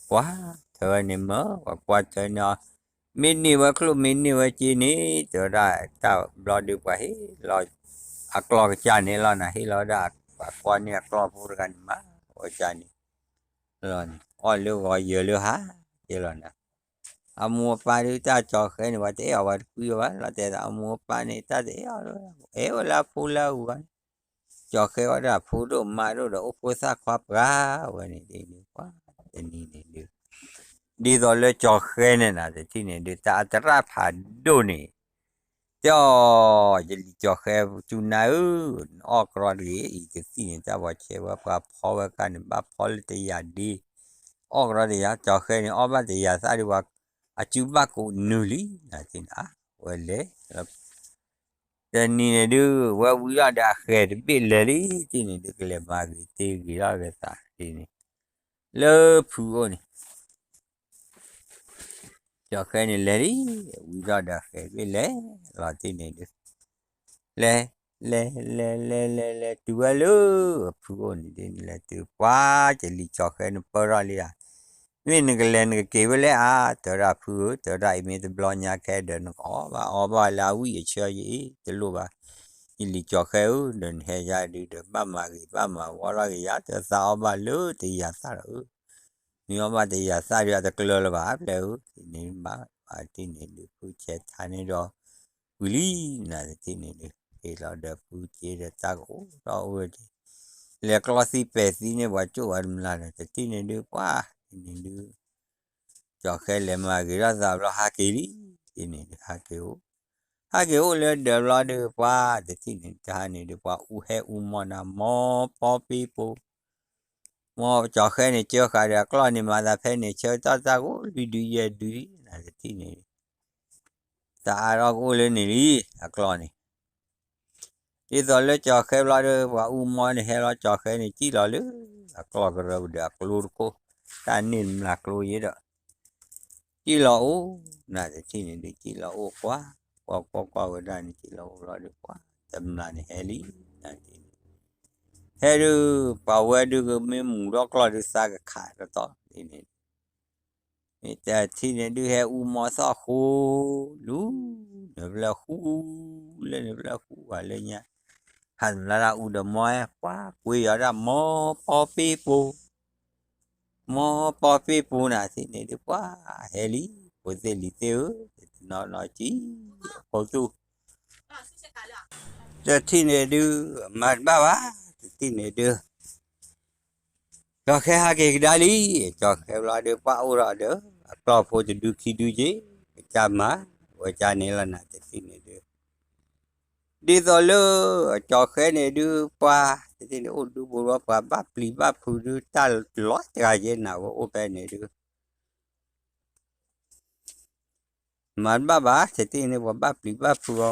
ပှၤထၢဝဲန့ၣ်မၢ ပှၤကွၢ်ထၢန့ၢ်အီၤ မ့ၢ်န့ၢ်ဝဲကျိၣ်မ့ၢ်န့ၢ်ဝဲစ့န့ၣ် တဲဝဲဒၣ်တၢ်ဘျီဒုး ပှၤဟ့ၣ်လီၤ အကျီၢ်ကစၢ်န့ၣ်လီၤနၤ ဟ့ၣ်လီၤဝဲဒၣ် ပှၤကွၢ်န့ၢ်အကျီၢ်ဖိတဂၤန့ၣ်မး အီၣ်ကၢ်န့ၣ် လီၤန့ၣ် အီၣ်လၢဂီၤယၢၤလၢဟါ ယဲလီၤနၤ အမိၢ်အပၢ်ဒုး တၢ်ကၠီၤဃဲန့ၣ် ပှၤတအဲၣ်အီၤပှၤတကွံအီၤဘၣ် လီၤတဲာ်သးအမိၢ်အပၢ်န့ၣ် တၢ်တအဲၣ်အီၤ အဲၣ်ဝဲလၢအဖိလၢအဂုၤအဂၤန့ၣ် ကၠီၤဃဲဝဲဒၣ်ဖိဒိၣ်မါဒိၣ်ဒီး အိၣ်ဖိသၣ်ခွါပှၤဝဲန့ၣ်ဒ်န့ၣ် ပှၤတနံၤန့ၣ်ဒုး ဒ်သိးလၢကၠီၤဃဲန့ၣ်နၤ တထံၣ်န့ၣ်ဒုး တၢ်အသရၣ်ဖးဒိၣ်န့ၣ် တဲအီၤ ယလံၤကၠီၤဃဲ ကၠူနၤဧၢ, နအီၣ်ကြီတဂ့ၤ အံၤတသံၣ်န့ၣ် တၢ်ပှၤဆဲးဝဲပှၤဖီဝဲခါန့ၣ် ဘၣ်ဖီလၢတယာ်ဒ့ အီၣ်ကြီတယာ် ကၠီၤဃဲန့ၣ် အီၣ်ဘၣ်တယာ်သၣ်ဒုး ပှၤ အစုဘၣ်ကိးနုာ်လံ နၤတထံၣ်န့ၣ် ဝဲလဲၤ တနံၤန့ၣ်ဒုး ဝဲဝံၤထီၣ်ဒီးအဃဲၤတဘ့ၣ်လဲၤလံ တထံၣ်န့ၣ်ဒုး ကလဲၤမၤဂ့ၤတ့ဂ့ၤထီၣ်က့ၤသးန့ၣ် လၢဖုအိၣ်န့ၣ် ကၠီၤဃဲန့ၣ်လဲၤလံ ဝံၤထီၣ်ဒီးအဃဲၤတဘ့ၣ်လဲၤလီၤတထံၣ်န့ၣ်ဒုး လဲၤ လဲၤ လဲၤ လဲၤ လဲၤ လဲၤတုၤဝဲလၢ ဖုအိၣ်န့ၣ်ဒုး လဲၤတုၤပှၤ ယလံၤကၠီၤဃဲန့ၣ်ပၢၢ်ထီၣ်လံဧါ မ့ၢ်နကလဲၤနကက့ၤဖဲလဲၣ်ဧါ တဲဝဲဒၣ်ဖုဧၢ တဲဝဲဒၣ်အံၤမ့ၢ်တဘျီညါခဲဒီး နကအီၣ်ဘၣ်အီဘၣ်လၢအဝံၣ်အဆၢယအံၤ တလိၣ်ဘၣ် ယလံၤကၠီၤဃဲဧၢ ဒီးနဟဲယါဒုးဒီး ဘၣ်မၤဂ့ၤဘၣ်မၤဝီထီၣ်က့ၤယၤ တဲသးအီၣ်ဘၣ်လၢတယာ်သၣ်ဒီးဧၢ မ့ၢ်အီၣ်ဘၣ်တယာ်သၣ်ဒုး အတကျၢၤလၢၤဘၣ် အပျဲၢ်ဧၢ တထံၣ်န့ၣ်ဘၣ် တထံၣ်န့ၣ်ဒုး ဖုဆဲးထါန့ၣ်ဒီး ဝံၤလံ နၤတထံၣ်န့ၣ်ဒုး ဟ့ၣ်လီၤဒီးဖုက့ဒီးတၢ်ကအိၣ်ထီၣ်အိၣ်ဝဲဒၣ် လဲၤကျီသံပဲာ်သံန့ၣ် ပှၤကၠိၣ်ဝဲတမျၢ်ဒီး တထံၣ်န့ၣ်ဒုး ပှၤ တထံၣ်န့ၣ်ဒုး ကၠီၤဃဲလဲၤမၤဂ့ၤထီၣ်သးဘျီဟးက့ၤလံ တထံၣ်န့ၣ်ဒုး ဟးက့ၤအိၣ် ဟးက့ၤအိၣ်လၢဒၢးဘျီဒုး ပှၤ တထံၣ်န့ၣ် တဟါန့ၣ်ဒုး ပှၤအူဟဲအူမီၢ်နၤ မီၢ်ပီပ့ၤပိၤ မ်ကၠီၤဃဲန့ၣ် ကၢဃာ်ဒီးအကျီၢ်န့ၣ် မၤသးဖဲန့ၣ် ဆၢကတီၢ်တၢ်ဂိၢ်လွံၢ်ဒုယဲၢ်ဒုလံ နတထံၣ်န့ၣ် တၢ်အါထီၣ်ကအိၣ်လၢန့ၣ်လံ အကျီၢ်န့ၣ် ဒ်သိးလၢကၠီၤဃဲဘျီဒီး ပှၤအူမီန့ၣ်ဟဲလီၤ ကၠီၤဃဲန့ၣ် စံၣ်လီၤလၢ အကျီၢ်ကရၢပူၤဒီးအကျိတခိၣ် တၢ်န့ၢ်တမျၢ်ကျိယဲဒီး စံၣ်လီၤအိၣ် နတထံၣ်န့ၣ်ဒုး စံၣ်လီၤအိၣ်ကွၢ် ကွၢ်ကွၢ်ကွၢ်ဝဲဒၣ်န့ၣ် စံၣ်လီၤအိၣ်ဘျီဒီး ပှၤတမျၢ်န့ၣ်ဟဲလံ နတထံၣ်န့ၣ် ဟဲဒုး ပှၤဝဲဒုး ကမ့ၢ်မူၤဒီကျီၢ်ဒုး သးကခးတတီၤန့ၣ် မ့ၢ်တထံၣ်န့ၣ်ဒုး ဟဲအူမီသီၣ်ဃိ လူၤ န့ၣ်ဖျၢၣ်ဃူ လၢန့ၣ်ဖျၢၣ်ဃူ ပှၤလၢညါ ဟးတမျၢ်တၢ်အူဒီးမီ ပှၤကွ့ယီၤဒၣ် မီပီပ့ၣ်ပူၤ မီပီပ့ၣ်ပူၤ နတထံၣ်န့ၣ်ဒုး ပှၤဟဲလံ ဖိသ့ၣ်လံၤသ့ၣ်ဧၢ တနီၤနီၤကံ အဖိသူၣ် တထံၣ်န့ၣ်ဒုး မၤတဘၣ်ဘၣ် တထံၣ်န့ၣ်ဒုး ကၠီၤဃဲဟးက့ၤကဒါလံ ကၠီၤဃဲဘျီဒုး ပှၤအိၣ်ဒီးဒီး အကျီၢ်ဖိတဒုခံဒုက့ၤ ကစၢ်မၤ ဝဲကၢ်န့ၣ်လီၤ နတထံၣ်န့ၣ်ဒုး ဒ်သိးလၢ ကၠီၤဃဲန့ၣ်ဒုး ပှၤ တထံၣ်န့ၣ် အိၣ်ဒူပူၤဒီး ပှၤဘၣ်ပျံၤဘၣ်ဖုးဒုး တၢ်လီၤစှၤက့ၤနၤဝဲအိၣ်ဖဲန့ၣ်ဒုး မၤတဘၣ်ဘၣ် တထံၣ်န့ၣ် ပှၤဘၣ်ပျံၤဘၣ်ဖုးအီၤ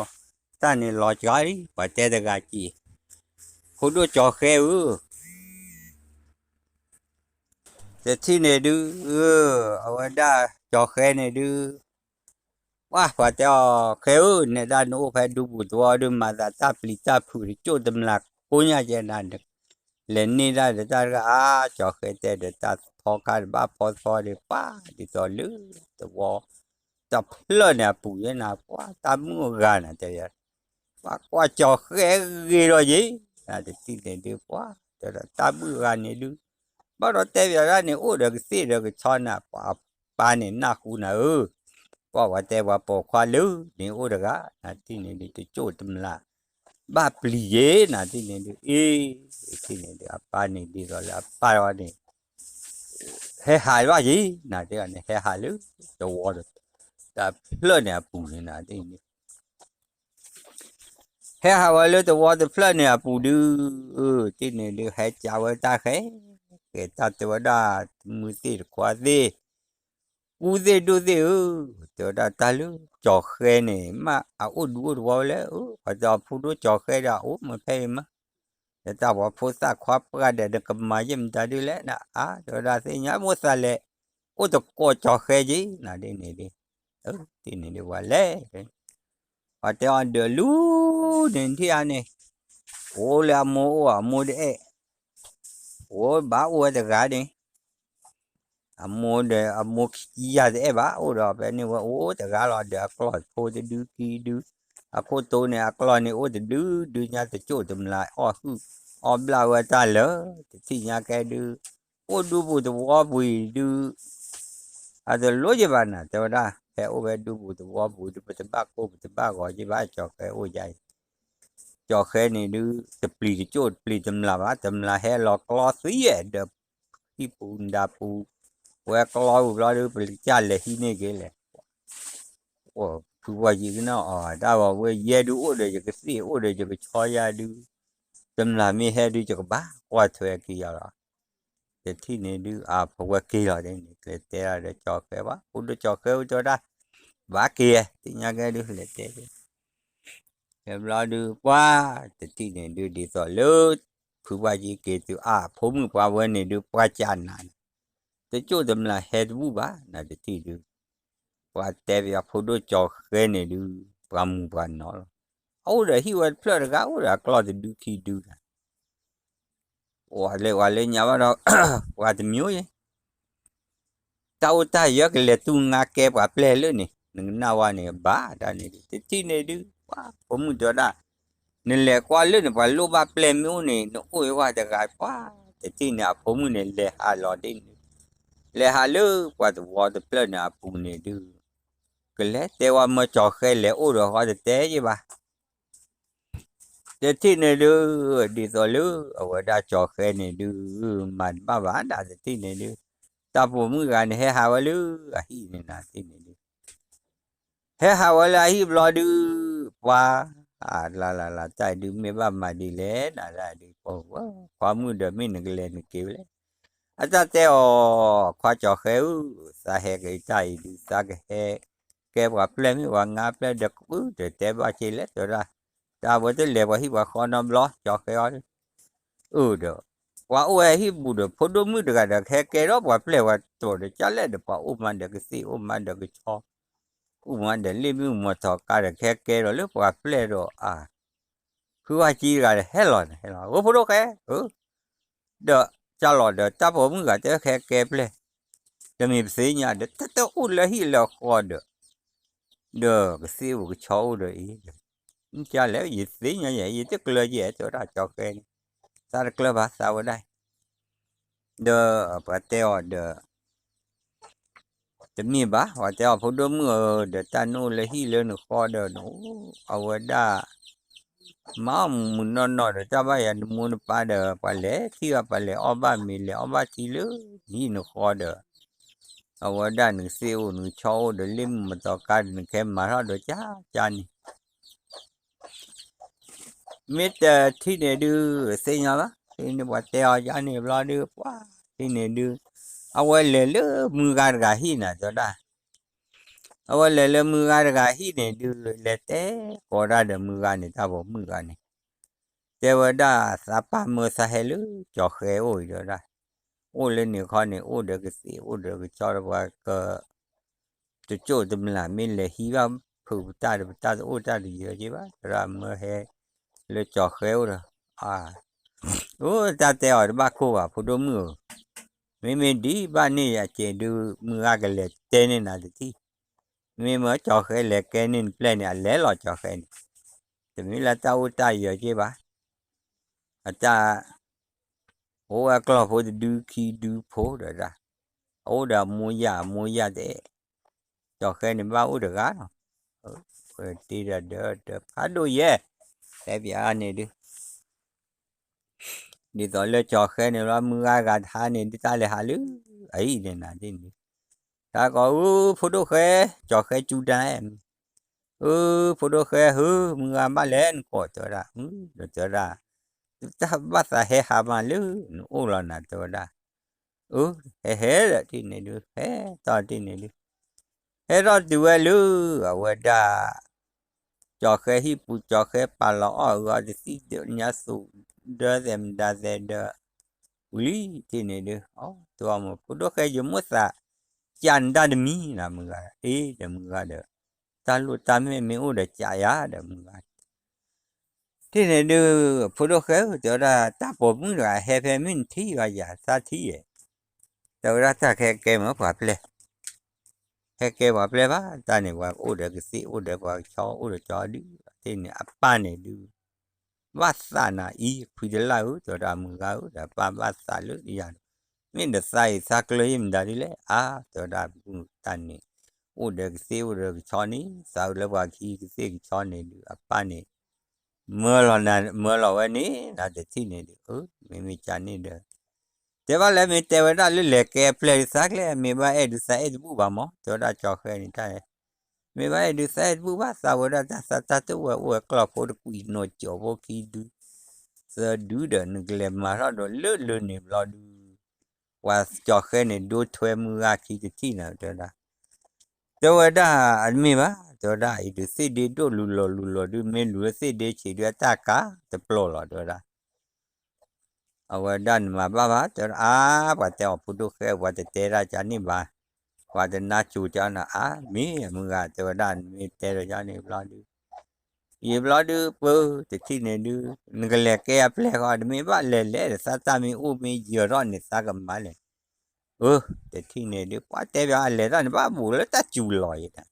တၢ်န့ၣ်လီၤစှၤလံ ပှၤတဲတဂၤက့ၤ ဖိဒိၣ်ကၠီၤဃဲဧၢ တထံၣ်န့ၣ်ဒုး အဝဲဒၣ်ကၠီၤဃဲန့ၣ်ဒုး ပှၤ ပှၤတဲအီၤ ဃဲဧၢ နဲဒၣ်နအိၣ်ဖဲဒူပူၤသဝီဒုး မၤသးတၢ်ပျံၤတၢ်ဖုးတကၠိၣ်တမျၢ်ကိညၢ်ကဲနၤ လဲၤန့ၢ်ဒၣ်ဒီးတၢ်တဂၤ အါ ကၠီၤဃဲတဲဒီးတၢ်ဖီခါတဘၣ်ဖီသီဒီး ပှၤ ဒ်သိးလၢသဝီ တဖျၢၣ်န့ၣ်အပူၤယဲနၤ ပှၤတၢ်မုၣ်အဂၤနၤတဲ ပှၤကွၢ်ကၠီၤဃဲဂ့ၤဒီးယ့ၤ နတထံၣ်န့ၣ်ဒုး ပှၤ တဲဒီးတၢ်မုၣ်အဂၤန့ၣ်ဒုး ဘၣ်ဒီးတဲပၠးဒၣ်န့ၣ် အိၣ်ဒီးကသ့ၣ်ဒီးကဆီနၤ ပှၤအပၢ်န့ၣ်နၢ်ဟူနၤဧၢ ပှၤ ပှၤတဲပှၤပိာ်ခွါလၢန့ၣ်အိၣ်တဂၤ နတထံၣ်န့ၣ်ဒုး တကၠိၣ်တမျၢ် ဘၣ်ပျံၤယ့ၤ နတထံၣ်န့ၣ်ဒုး အ့ တထံၣ်န့ၣ်ဒုး အပၢ်န့ၣ်ဒ်သိးလၢအပၢ်ဝဲန့ၣ် ဟဲဟးဘၣ်ယ့ၤ နတထံၣ်န့ၣ် ဟဲဟးလၢ သဝီ တဖျၢၣ်န့ၣ်အပူၤန့ၣ် နတထံၣ်န့ၣ် ဟဲဟးဝဲလၢသဝီတဖျၢၣ်န့ၣ်အပူၤဒုး တထံၣ်န့ၣ်ဒုး ဟဲကးဝဲတၢ်ဃဲ ကဲတၢ်တဲဝဲဒၣ် မုၢ်သ့ၣ်တခွါသ့ၣ် ကူသ့ၣ်ဒိၣ်သ့ၣ်ဧၢ တဲဝဲဒၣ်တၢ်လၢကၠီၤဃဲန့ၣ် မ့ၢ်အအိၣ်ဒူအိၣ်သဝီဝဲလဲၣ် ပှၤတဲအဖိဒိၣ်ကၠီၤဃဲဒီး အိၣ်မ့ၢ်ဖဲအံၤမး ဒီးတၢ်ပှၤဖိသၣ်ခွါပှၢ်ဒီး နကမၤယဲၢ်မတၤဒုလဲၣ် နအါ တဲဝဲဒၣ်သ့ၣ်ညါမိၣ်သးလဲၣ် အိၣ်တကိးကၠီၤဃဲက့ၤ နဒ်န့ၣ်ဒ် တထံၣ်န့ၣ်ဒ်ပှၤလဲၤ ပှၤတဲအီၤဒီးလူၤန့ၣ်ထံၣ်ဧါန့ၣ် အိၣ်လၢအမိၢ်အိၣ်အမိၢ်တအဲၣ် အိၣ်ဘၣ်အိၣ်ဝဲတဂၤန့ၣ် အမိၢ်ဒီးအမိၢ်ခံယၤတအဲၣ်ဘၣ် အိၣ်ဒီးဖဲန့ၣ်ဝဲအိၣ်တဂၤလီၤ ဒီးအကျီၢ်ဖိတဒုခံဒု အခိၣ်တိန့ၣ် အကျီၢ်န့ၣ်အိၣ်တဒု ဒုညါတကၠိၣ်တမျၢ်အီၣ်ဟုၣ် အီၣ်ဘျၣ်ဝဲတၢ်လၢ တထံၣ်ညါကဲဒု အိၣ်ဒူပူၤသဝီပူၤအံၤဒု အတလိၣ်ယဘၣ်နၤ တဲဝဲဒၣ် ဟဲအိၣ်ဝဲဒူပူၤသဝီပူၤဒု ပတဘၣ်ကိၢ်ပတဘၣ်ဂီၤယဘၣ် ကၠီၤဃဲအိၣ်ယၤအံၤ ကၠီၤဃဲန့ၣ်ဒု တပျံၤတကၠိၣ်တပျံၤတမျၢ်ဘၣ် တမျၢ်ဟဲလီၤကျီသံယဲၢ် ဒီးဟံၣ်ပူၤနဒါပူၤ ဝဲကျီပူၤဘျီဒု ပကစၢ်လဲၤဟံးန့ၢ်က့ၤလဲၣ် ဖုပှၢ်ယံၤကနီၣ်အီၤ တၢ်ဝဲယဲဒုအိၣ်ဒီးယကသ့ၣ် အိၣ်ဒီးယကဆီယၤဒု တမျၢ်မ့ၢ်ဟဲဒု ယကဘၣ်ကွၢ်ထွဲက့ၤယၤလီၤ တထံၣ်န့ၣ်ဒု အဖဝဲက့ၤလီၤန့ၣ် ကျဲတဲဒၣ်ဒီးကၠီၤဃဲဘၣ် ဖိဒိၣ်ကၠီၤဃဲအိၣ်တဲဝဲဒၣ် ဘၣ်က့ၤ သ့ၣ်ညါကဲဒု လဲၤတဲက့ၤ ကဲဘျီဒု ပှၤ တထံၣ်န့ၣ်ဒု ဒ်သိးလၢ ဖုပှၢ်ယံၤက့ၤတုၤအါ ဖိမုၣ်ပှၤဝဲန့ၣ်ဒု ပှၤကးနၤန့ၣ် တကၠိၣ်တမျၢ်ဟဲတဘူၣ်ဘၣ် နတထံၣ်ဒု ပှၤတဲပယီၤဖိဒိၣ်ကၠီၤဃဲန့ၣ်ဒု ပှၤမူၤပှၤနီၤလီၤ အအိၣ်ဒီးဟံၣ်ဝဲတဖျၢၣ်တဂၤ အိၣ်ဒီးအကျီၢ်တဒုခံဒု ပှၤလဲၤဝဲလၢညါဘၣ်ဒီး ပှၤတမံၤယဲ တၢ်အိၣ်တၢ်ယၢကလဲၤတူၢ်ငါကဲပှၤပျဲၢ်လၢန့ၣ် နကနၣ်ဝဲန့ၣ် ဘၣ်တၢ်န့ၣ် တထံၣ်န့ၣ်ဒု ပှၤဖိမုၣ်တဲဝဲဒၣ် နလဲၤကွၢ်လၢန့ၣ် ပှၤလိၣ်ဘၣ်ပျဲၢ်မ့ၢ်အိၣ်န့ၣ် နအိၣ်ဝဲတဂၤ ပှၤ တထံၣ်န့ၣ် အဖိမုၣ်န့ၣ် လဲၤဟးလီၤဒ်န့ၣ် လဲၤဟးလၢပှၤသဝီတဖျၢၣ်န့ၣ်အပူၤန့ၣ်ဒု ကလဲၤတဲဝဲမၢကၠီၤဃဲလဲၤအိၣ်ဒီးဃီတတဲယဘၣ် တထံၣ်န့ၣ်ဒု ဒ်သိးလၢအဝဲဒၣ်ကၠီၤဃဲန့ၣ်ဒု မၤတဘၣ်ဘၣ်ဒၣ်တထံၣ်န့ၣ်ဒု တၢ်ပိာ်မုၣ်ဂၤန့ၣ် ဟဲဟးဝဲလၢအဟံၣ်န့ၣ်နၤတထံၣ်န့ၣ်ဒု ဟဲဟးဝဲလၢအဟံၣ်ဘျီဒု ပှၤ အလၢ်လၢ်လၢ် တၢ်ဒုမ့ၢ်ဘၣ်မၤဒ်လဲၣ်နၤဒၣ်ဒု ပှၤ ခွါမုၣ်ဒီးမ့ၢ်နကလဲၤနက့ၤဝဲလဲၣ် အတၢ်တဲအီၤ, ခွါကၠီၤဃဲဧၢ, သးဟဲက့ၤတၢ်အံၤဒုး သးကဟဲကဲပှၤပျဲၢ်မ့ၢ်ပှၤငါပျဲၢ်ဒီး ကပုၢ်တတဲဘၣ်က့ၤလဲၣ် တဲဝဲဒၣ်, တၢ်ဝဲတလဲၤပှၤဟံၣ်ပှၤဃီနီတဘျီ ကၠီၤဃဲအီၤ, အၢဒီး ပှၤအိၣ်ဝဲဟံၣ်ပူၤဒီး ဖိဒိၣ်မုၣ်တဂၤဒီး ကဟဲကဲထီၣ်ပှၤပျဲၢ်ပှၤတီၤဒီး ကၢ်လဲၣ်ဒီး ပှၤအိၣ်မးဒီးကသ့ၣ် အိၣ်မးဒီးကဆီ အိၣ်မးဒီးလ့ၣ်မုၣ်မီၤထီၣ်ကါဒီး ကဟဲကဲဒီးလၢပှၤပျဲၢ်ဒီးအ ဖုဝါကံတဂၤဒီး ဟဲလီၤန့ၣ် ဟဲလီၤ အိၣ်ဖိဒိၣ်ဃဲဧၢ, ဒီးကၢ်လီၤဒီးတၢ်ပိာ်မုၣ်ဂၤတဲ ဟဲကဲပျဲၢ်, တမ့ၢ်ပသ့ၣ်ညါဒီး တၢ်တအိၣ်လၢဟံၣ်လၢဃီဒီး ဒီးကသ့ၣ်အိၣ်ကဆီအိၣ်ဒီးအံၤ, ကၢ်လဲၣ် ယသ့ၣ်ညါယဲ ယတကျၢၤယဲ တဲဝဲဒၣ်ကၠီၤဃဲန့ၣ်, သးတကျၢၤဘၣ်သးဝဲဒၣ်, ဒီးပှၤတဲအီၤဒီး တမ့ၢ်ဘၣ် ပှၤတဲအီၤဖိဒိၣ်မုၣ်ဧၢ, ဒီးတၢ်နအိၣ်လၢဟံၣ်လၢနဃီဒီး နအိၣ်အဝဲဒၣ် မၤအီၣ်မုာ်မုာ်နီၢ်နီၢ်ဒီး တၢ်ဘၣ်ယၤနမိၢ်နပၢ်ဒီး ပှၤလဲၤထံၣ်အီၤ ပှၤလဲၤအီၣ်ဘၣ်မ့ၤ လဲၤအီၣ်ဘၣ်ထံလၢနဟံၣ်နဃီဒီး အဝဲဒၣ်နကသ့ၣ်အိၣ်နကဆီအိၣ်ဒီး လ့ၣ်မုၣ်မီၤထီၣ်ကါဒီး နကဟဲမၤထီၣ်ဒီးကၢ်ကၢ်န့ၣ် မ့ၢ်တထံၣ်န့ၣ်ဒုး သ့ၣ်ညါဘၣ် ထံၣ်န့ၣ်ပှၤတဲအီၤယါန့ၣ်ဘျီဒုး ပှၤထံၣ်န့ၣ်ဒုး အဝဲလဲၤလၢမုၢ်ဂၤတဂၤဟံၣ်နၤတဲဝဲဒၣ်, အဝဲလဲၤလၢမုၢ်ဂၤတဂၤဟံၣ်န့ၣ်ဒုး လဲၤတဲကိးဒၣ်ဒီးမုၢ်ဂၤန့ၣ် တၢ်ပိာ်မုၣ်ဂၤန့ၣ် တဲဝဲဒၣ် သးပၢ်မၢသးဟဲလၢကၠီၤဃဲအိၣ်အံၤတဲဝဲဒၣ်, အိၣ်လၢန့ၣ်ခီန့ၣ် အိၣ်ဒီးကသ့ၣ် အိၣ်ဒီးကဆီဒီးပှၤက တကၠိၣ်တမျၢ် မ့ၢ်လဲၤဟံးဘၣ်ဖုးပတၢ်ဒီး ပတၢ်တအိၣ်တၢ်တယၢၤက့ဘၣ် သရၣ်မၢဟဲလၢကၠီၤဃဲအိၣ်ဒီး, အိၣ်တၢ်တဲအီၤတဘၣ်ခိၣ်ဘၣ် ဖိဒိၣ်မုၣ်ဧၢ, မ့မ့ၢ်ဒ်ဘၣ်န့ၣ်အကဲးဒုး မုၢ်ဂၤကလဲၤတဲန့ၢ်နၤတထံၣ်, မ့မ့ၢ်ကၠီၤဃဲလဲၤကဲန့ၢ်နပျဲၢ်န့ၣ် အလဲၤလီၤကၠီၤဃဲန့ၣ်, တမ့ၢ်လၢတၢ်အိၣ်တၢ်ယၢၤက့ဘၣ်, အတၢ် အိၣ်ဝဲကျီၢ်ဖိတဒုခံဒုဖိဒီးဒၣ်, အအိၣ်ဒီးအမိၢ်ယၢ် အမိၢ်ယၢ်တအဲၣ်, ကၠီၤဃဲန့ၣ်ဘၣ်အိၣ်တဂၤလီၤ, တ့ဒီးဒီးဖးဒိၣ်ယဲၢ်, တဲပၠးန့ၣ်ဒုး, ဒ်သိးလၢကၠီၤဃဲန့ၣ်ဘျီ မုၢ်ဂၤဂၤတဟါန့ၣ် ဒ်တၢ်လဲၤဟးလၢ အအံၤန့ၣ်နၤဒ်န့ၣ်, တၢ်ကိးဧၢ ဖိဒိၣ်ဃဲ, ကၠီၤဃဲကၠူတၢ်အဲၣ် အၢ ဖိဒိၣ်ဃဲဧၢ, မုၢ်ဂၤဘၣ်လဲၣ်နကိးတဲဝဲဒၣ်, ဒီးတဲဝဲဒၣ်, တၢ်ဘၣ်သးဟဲဟးမးလၢနအိၣ်လီၤနၤတဲဝဲဒၣ်, အၢ ဟဲဟဲဒီးတ့ၢ်န့ၣ်ဒုး ဟဲထီၣ်တ့ၢ်န့ၣ်ဒုး, ဟဲထီၣ်တုၤဝဲလၢ အဝဲဒၣ် ကၠီၤဃဲဟံၣ်ပူၤ ကၠီၤဃဲပာ်လီၤအီၣ်အဂီၢ်တသံၣ်ညါသူၣ် ဒၢသဲးမဒါသဲးဒီး ဝံၤလံတ့ၢ်န့ၣ်ဒုး, အီ တဝီမး ဖိဒိၣ်ဃဲယမိၣ်သး ကၢ်နတၢ်တမံၤနၤမုၢ်ဂၤ, အ့ဒီးမုၢ်ဂၤဒီး တၢ်လိၣ်တၢ်မဲာ်မ့ၢ်အိၣ်ဒီးကၢ်ယၤဒီးမုၢ်ဂၤ တ့ၢ်န့ၣ်ဒုး, ဖိဒိၣ်ဃဲဧၢ တဲဝဲဒၣ် တၢ်ပိာ်မုၣ်တဂၤဟဲဖဲမ့ၢ်နထံၣ်ဘၣ်ယၤ သးထံၣ်ယဲၢ်, တဲဝဲဒၣ်တၢ်ကဟဲကဲမ့ၢ်ပှၤပျဲၢ်, ဟဲကဲပှၤပျဲၢ်ဘၣ် တၢ်န့ၣ် ပှၤကအိၣ်ဒီးကသ့ၣ်အိၣ်ဒီးပှၤကဆီအိၣ်ဒီးကၠီဒုး, တ့ၢ်န့ၣ်အပၢ်န့ၣ်ဒုး ဘၣ်သးနၤအံၤ ဖုတလၢ်ဧၢ တဲဝဲဒၣ်မုၢ်ဂၤဧၢ ဒီးပၢ်ဘၣ်သးလၢယၤ, မ့ၢ်ဒီးသးအံၤသးကျၢၤယဲၢ်မတၤဒ်လဲၣ် အါ တဲဝဲဒၣ်မုၢ်တၢ်န့ၣ်, အိၣ်ဒီးကသ့ၣ်အိၣ်ဒီးကဆီန့ၣ် သးလၢပှၤကဟံးကသ့ၣ်ကဆီန့ၣ်ဒုး အပၢ်န့ၣ် မၢလီၤနၤ မၢလီၤဝဲန့ၣ် နတထံၣ်န့ၣ်ဒုး အၢ မ့မ့ၢ်ကၢ်န့ၣ်ဒီး တဲဘၣ်လဲၣ် မ့ၢ်တဲဝဲဒၣ်လၢလဲၤကဲအပျဲၢ်ဒုးသးကျဲ မ့ၢ်ဘၣ်အဲၣ်ဒုးသးအဲၣ်တဘူၣ်ဘၣ်မး တဲဝဲဒၣ်ကၠီၤဃဲန့ၣ်တၢ်, မ့ၢ်ဘၣ်အဲၣ်ဒုးသးအဲၣ်တဘူၣ်ဘၣ် သးဝဲဒၣ်တၢ်သးတၢ်တအိၣ်ဝဲ အိၣ်ဝဲကျီၢ်ဖိတကွံာ်နီၢ်ကၠီၣ်ဖိခံဒု သၢဒုဒီး နကလဲၤမၤထီၣ်ဒီးလၢလၢန့ၣ်ဘျီဒုး ပှၤကၠီၤဃဲန့ၣ် ဒိထွဲမုၢ်ဂၤခံတထံၣ်နၤ တဲဝဲဒၣ် တဲဝဲဒၣ် အတမ့ၢ်ဘၣ် တဲဝဲဒၣ် အံၤဒုးသ့ၣ်ဒ့ဒိၣ်လူၤလီၤလူၤလီၤဒုး မ့ၢ်လူၤလၢသ့ၣ်ဒ့ဆံးဒုး အတၢ်ကၤတပျီၢ်လီၤ တဲဝဲဒၣ် အဝဲဒၣ်နမၤဘၣ်ဘၣ် တဲဝဲဒၣ် အါ ပှၤတဲအီၤဖိဒိၣ်ဃဲ ပှၤတတဲဒၣ်ကန့ၣ်ဘၣ်, ပှၤတနါစိၤကနၤ အါ မ့ၢ်မုၢ်ဂၤ တဲဝဲဒၣ် နမ့ၢ်တဲဒီးယၤန့ၣ်ဘျီဒုး ယံာ်ဘျီဒုး ပၢတထံၣ်န့ၣ်ဒုး နကလဲၤကဲအပျဲၢ်ဃီ တမ့ၢ်ဘၣ်လဲၤလဲၤဒီး သးတၢ်မ့ၢ်အိၣ်မ့ၢ်ယၢၤထီၣ်န့ၣ် သးကမၤလဲၣ်, အၢ တထံၣ်န့ၣ်ဒုး ပှၤတဲဘၣ်အလဲၤထီၣ်န့ၣ် ဘၣ်ဘူးလၢတၢ်စူၤလီၤယဲၢ်ဒၣ်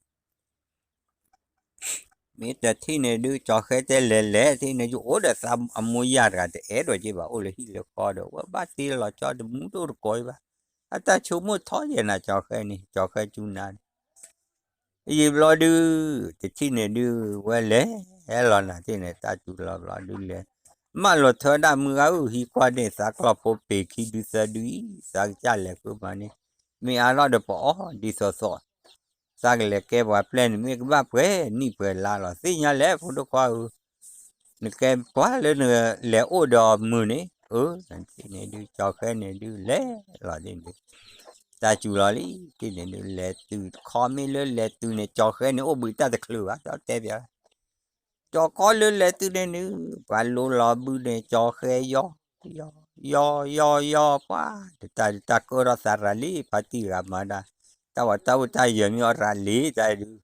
မ့ၢ်တထံၣ်န့ၣ်ဒုး ကၠီၤဃဲတဲလဲၤလဲၤ ထံၣ်န့ၣ် ယအိၣ်ဒီးသးအမိၢ်ယၢ်တဂၤ တအဲၣ်ဒိးက့ၤဘၣ် အိၣ်လၢဟံၣ်လၢဃီဒီး ဝဲဘၣ်တ့လီၤကၠီတမူဒိၣ်တကိးအံၤဘၣ်, အတၢ်ဆိကမိၣ်ထီယဲၢ်နၤ ကၠီၤဃဲန့ၣ် ကၠီၤဃဲကၠူနၤန့ၣ် ယံာ်ဘျီဒုး တထံၣ်န့ၣ်ဒုး ဝဲလဲၤဟဲလီၤနၤထံၣ်န့ၣ် တၢ်စူၤလီၤဘျီဒုးလဲၤ မၢလီၤထွဲဒၣ်မုၢ်ဂၤအိၣ်ဟံးကွၢ်န့ၣ် သးကျီၢ်ဖိပ့ၤခံဒုသၢဒုအံၤ သးကစၢ်လဲၤဃုမၤန့ၣ် မ့ၢ်အါထီၣ်ဒီးပအီၣ်ဒ်သိးသိး သးကလဲၤကဲပှၤပျဲၢ်န့ၣ် မ့ၢ်ကဘၣ်ပှဲၤနံၣ်ပှဲၤလါလီၤ သ့ၣ်ညါလဲၣ် ဖိဒိၣ်ခွါဧၢ, နကဲပှၤလၢနလဲၤအိၣ်ဒီးမုၢ်န့ၣ် အၢ တထံၣ်န့ၣ်ဒုး ကၠီၤဃဲန့ၣ်ဒုး လဲၤလီၤဒ်န့ၣ်ဒုး တၢ်စူၤလီၤလံ တထံၣ်န့ၣ်ဒုး လဲၤတုၤတခီမ့ၢ်လၢလဲၤတုၤန့ၣ် ကၠီၤဃဲန့ၣ် အိၣ်ဘှံးတၢ်တချုးဘၣ် ဒီးတဲဘၣ် ကၠီၤဃဲလၢလဲၤတုၤန့ၣ်ဒုး ပှၤလိလီၤဘုန့ၣ် ကၠီၤဃဲယီ ယီ ယီ ယီ ယီ ပှၤ တတၢ်တတၢ်ကၢထီၣ်သးရၤလံ ဖါတံၢ်ဂၤမၤဒၣ် တၢ်ဝဲတၢ်အိၣ်တၢ်ယၢၤမ့ၢ်အီၤရၤလံ တၢ်ဒုး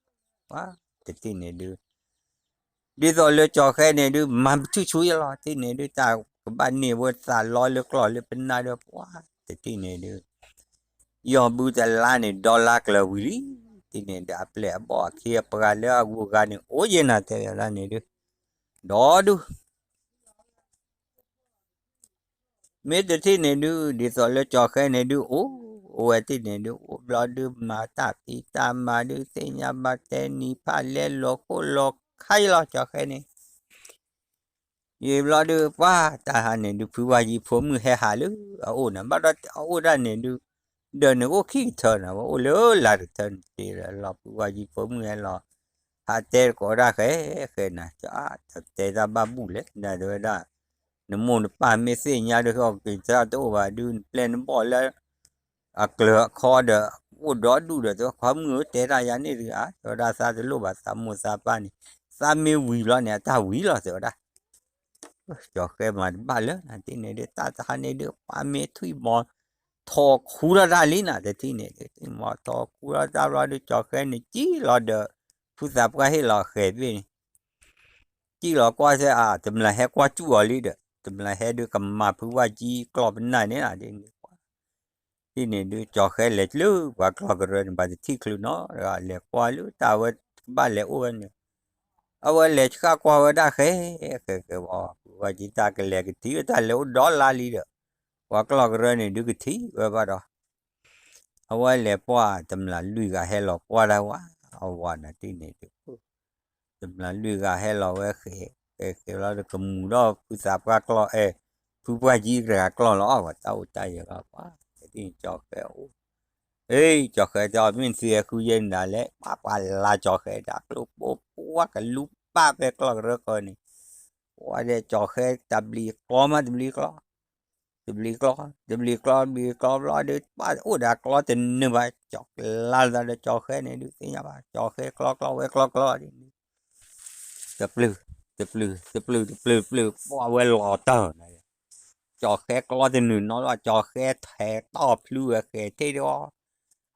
ပှၤ တထံၣ်န့ၣ်ဒုး ဒ်သိးလၢကၠီၤဃဲန့ၣ်ဒုး မၤဆူၣ်ဆူၣ်ယလီၤ တထံၣ်န့ၣ်ဒုး တၢ်ကဘၣ်န့ၢ်ဝဲသးလီလၢကျီၢ်လၢပနၢ်ဒီး ပှၤ တထံၣ်န့ၣ်ဒုး ယီၢ်ဘုတလါန့ၣ် ဒီလါကျၢၤဝံၤလံ တထံၣ်န့ၣ်ဒုး အပျဲၢ်အဘီၣ်အခ့အပှၤလၢအဂုၤအဂၤန့ၣ် အိၣ်ယဲၢ်နၤတဲဝဲဒၣ်န့ၣ်ဒုး ဒီဒူၣ် မ့ၢ်တထံၣ်န့ၣ်ဒုး ဒ်သိးလၢကၠီၤဃဲန့ၣ်ဒုး အိၣ် အိၣ်ဝဲတထံၣ်န့ၣ်ဒုး အိၣ်ဘျီဒုး မၤတၢ်ဖံးတၢ်မၤဒုး သ့ၣ်ညါဘၣ်တဲနံၤဖးလဲလိာ်ခိၣ်လိာ်ခါအံၤလီၤ ကၠီၤဃဲန့ၣ် ယံာ်ဘျီဒုး ပှၤ တၢ်ဟးန့ၣ်ဒုး ဖုဝါယံဖိမုၣ်ဟဲဟးလၢအအိၣ်န့ၣ် ဘၣ်ဒီးအအိၣ်ဒၣ်န့ၣ်ဒုး ဒၢးန့ၣ်အိၣ်ခံကထၢန့ၣ် ဝဲအိၣ်လၢလါကထၢန့ၣ်တ့ၢ်လီၤ ဖုဝါယံဖိမုၣ်ဟဲလီၤ ဟးတဲတကိးဒၣ်ဃဲ ဃဲနၤ တဲတၢ်ဘၣ်ဘူၣ်လဲၣ် နတဲဝဲဒၣ် နမိၢ်နပၢ်မ့ၢ်သ့ၣ်ညါဒုး ဟဲအီၣ်က့ၤတၢ်တအိၣ်ဘၣ်ဒုး နပျဲၢ်နဘီၣ်လၢ အကျၢၤအခီဒီး အိၣ်ဒီဒူၣ်ဒီး တဲဝဲခွါမုၣ်ဧၢ တဲတၢ်ယၤန့ၣ်တဂၤ တဲဝဲဒၣ်သးတလိၣ်ဘၣ်သးမိၢ်သးပၢ်န့ၣ် သးမ့ၢ်ဝံၤလီၤန့ၣ် အတၢ်ဝံၤလီၤ တဲဝဲဒၣ် ကၠီၤဃဲမၤတဘၣ်လၢနၤတထံၣ်န့ၣ်ဒုး တၢ်တဟါန့ၣ်ဒုး ပှၤမ့ၢ်ထွံၣ်မီၤ ထီၣ်ခူထီၣ်တၢ်လံနၤတထံၣ်န့ၣ်ဒုး ထွံၣ်မီၤထီၣ်ခူထီၣ်တၢ်ဘျီဒုး ကၠီၤဃဲန့ၣ် ကံၣ်လီၤဒီး ဖုသးပှၢ်ဟ့ၣ်လီၤဃဲၤဘ့ၣ်န့ၣ် ကံၣ်လီၤကွၢ်စဲအါ တမျၢ်ဟဲကွၢ်စူၣ်အီၤလံဒီး တမျၢ်ဟဲဒုးကမၤဖုဝါကံကျီၢ်ပနၢ်န့ၣ်နၤဒ်န့ၣ် ဒ်န့ၣ်ဒုးကၠီၤဃဲလဲၤလၢပှၤကျီၢ်ကရၢန့ၣ် ပှၤတထံၣ်ချုးနီတဂၤ လဲၤကွၢ်လၢတၢ်ဝဲကဘၣ်လဲၤအိၣ်ဝဲန့ၣ် အဝဲလဲၤဆှၣ်ကွၢ်ဝဲဒၣ်ဃဲ ဃဲဃဲဝဲ ဖုဝါကံတၢ်ကလဲၤကထံၣ်ဝဲတၢ်လဲၤအိၣ်ဒီလါလံဒီး ပှၤကျီၢ်ကရၢန့ၣ်ဒုးကထံၣ်ဝဲဘၣ်ဒီး အဝဲလဲၤပှၢ်တမျၢ်လွံၢ်ဂၤဟဲလီၤကွၢ်ဒၣ်ဝဲ အဝၤနၤတထံၣ်န့ၣ်ဒုး တမျၢ်လွံၢ်ဂၤဟဲလီၤဝဲဃဲ ဃဲဃဲလီၤဒီးကမူၤဒီးဖုသးပှၢ်ကျီၢ်အဲ ဖုပှၢ်ကံတဂၤကျီၢ်လီၤ အဝဲတၢ်အိၣ်တၢ်ယၢၤလီၤပှၤ တထံၣ်န့ၣ်ကၠီၤဃဲအိၣ် အ့ ကၠီၤဃဲတဲအီၤ မ့ၢ်နသုဟဲဃုယဲၢ်နၤလဲၣ် ပှၤပှၤလါကၠီၤဃဲဒၣ်ကျိပိပှၢ်ကလူပၢ်ဖဲကျီၢ်ကရၢဃၢၤန့ၣ် ပှၤဒဲးကၠီၤဃဲတဘျံးကျီမးတဘျံးကျီ တဘျံးကျီ တဘျံးကျီ တဘျံးကျီ ဘျံးကျီဘျီဒီး ပှၤအိၣ်ဒီးကျီတနုာ်ဘၣ် ကၠီၤကျါလီၤဒီးကၠီၤဃဲန့ၣ်ဒုး သ့ၣ်ညါဘၣ် ကၠီၤဃဲကျီကျီဝဲကျီကျီဒ်န့ၣ် တပျုၢ် တပျုၢ် တပျုၢ် တပျုၢ် တပျုၢ် ပှၤဝဲလီၤတၢ် ကၠီၤဃဲကျီတနုာ်နီတဘျီ ကၠီၤဃဲထဲးတီၢ်ဖျုဝဲဃဲၤထ့ၣ်ဒီး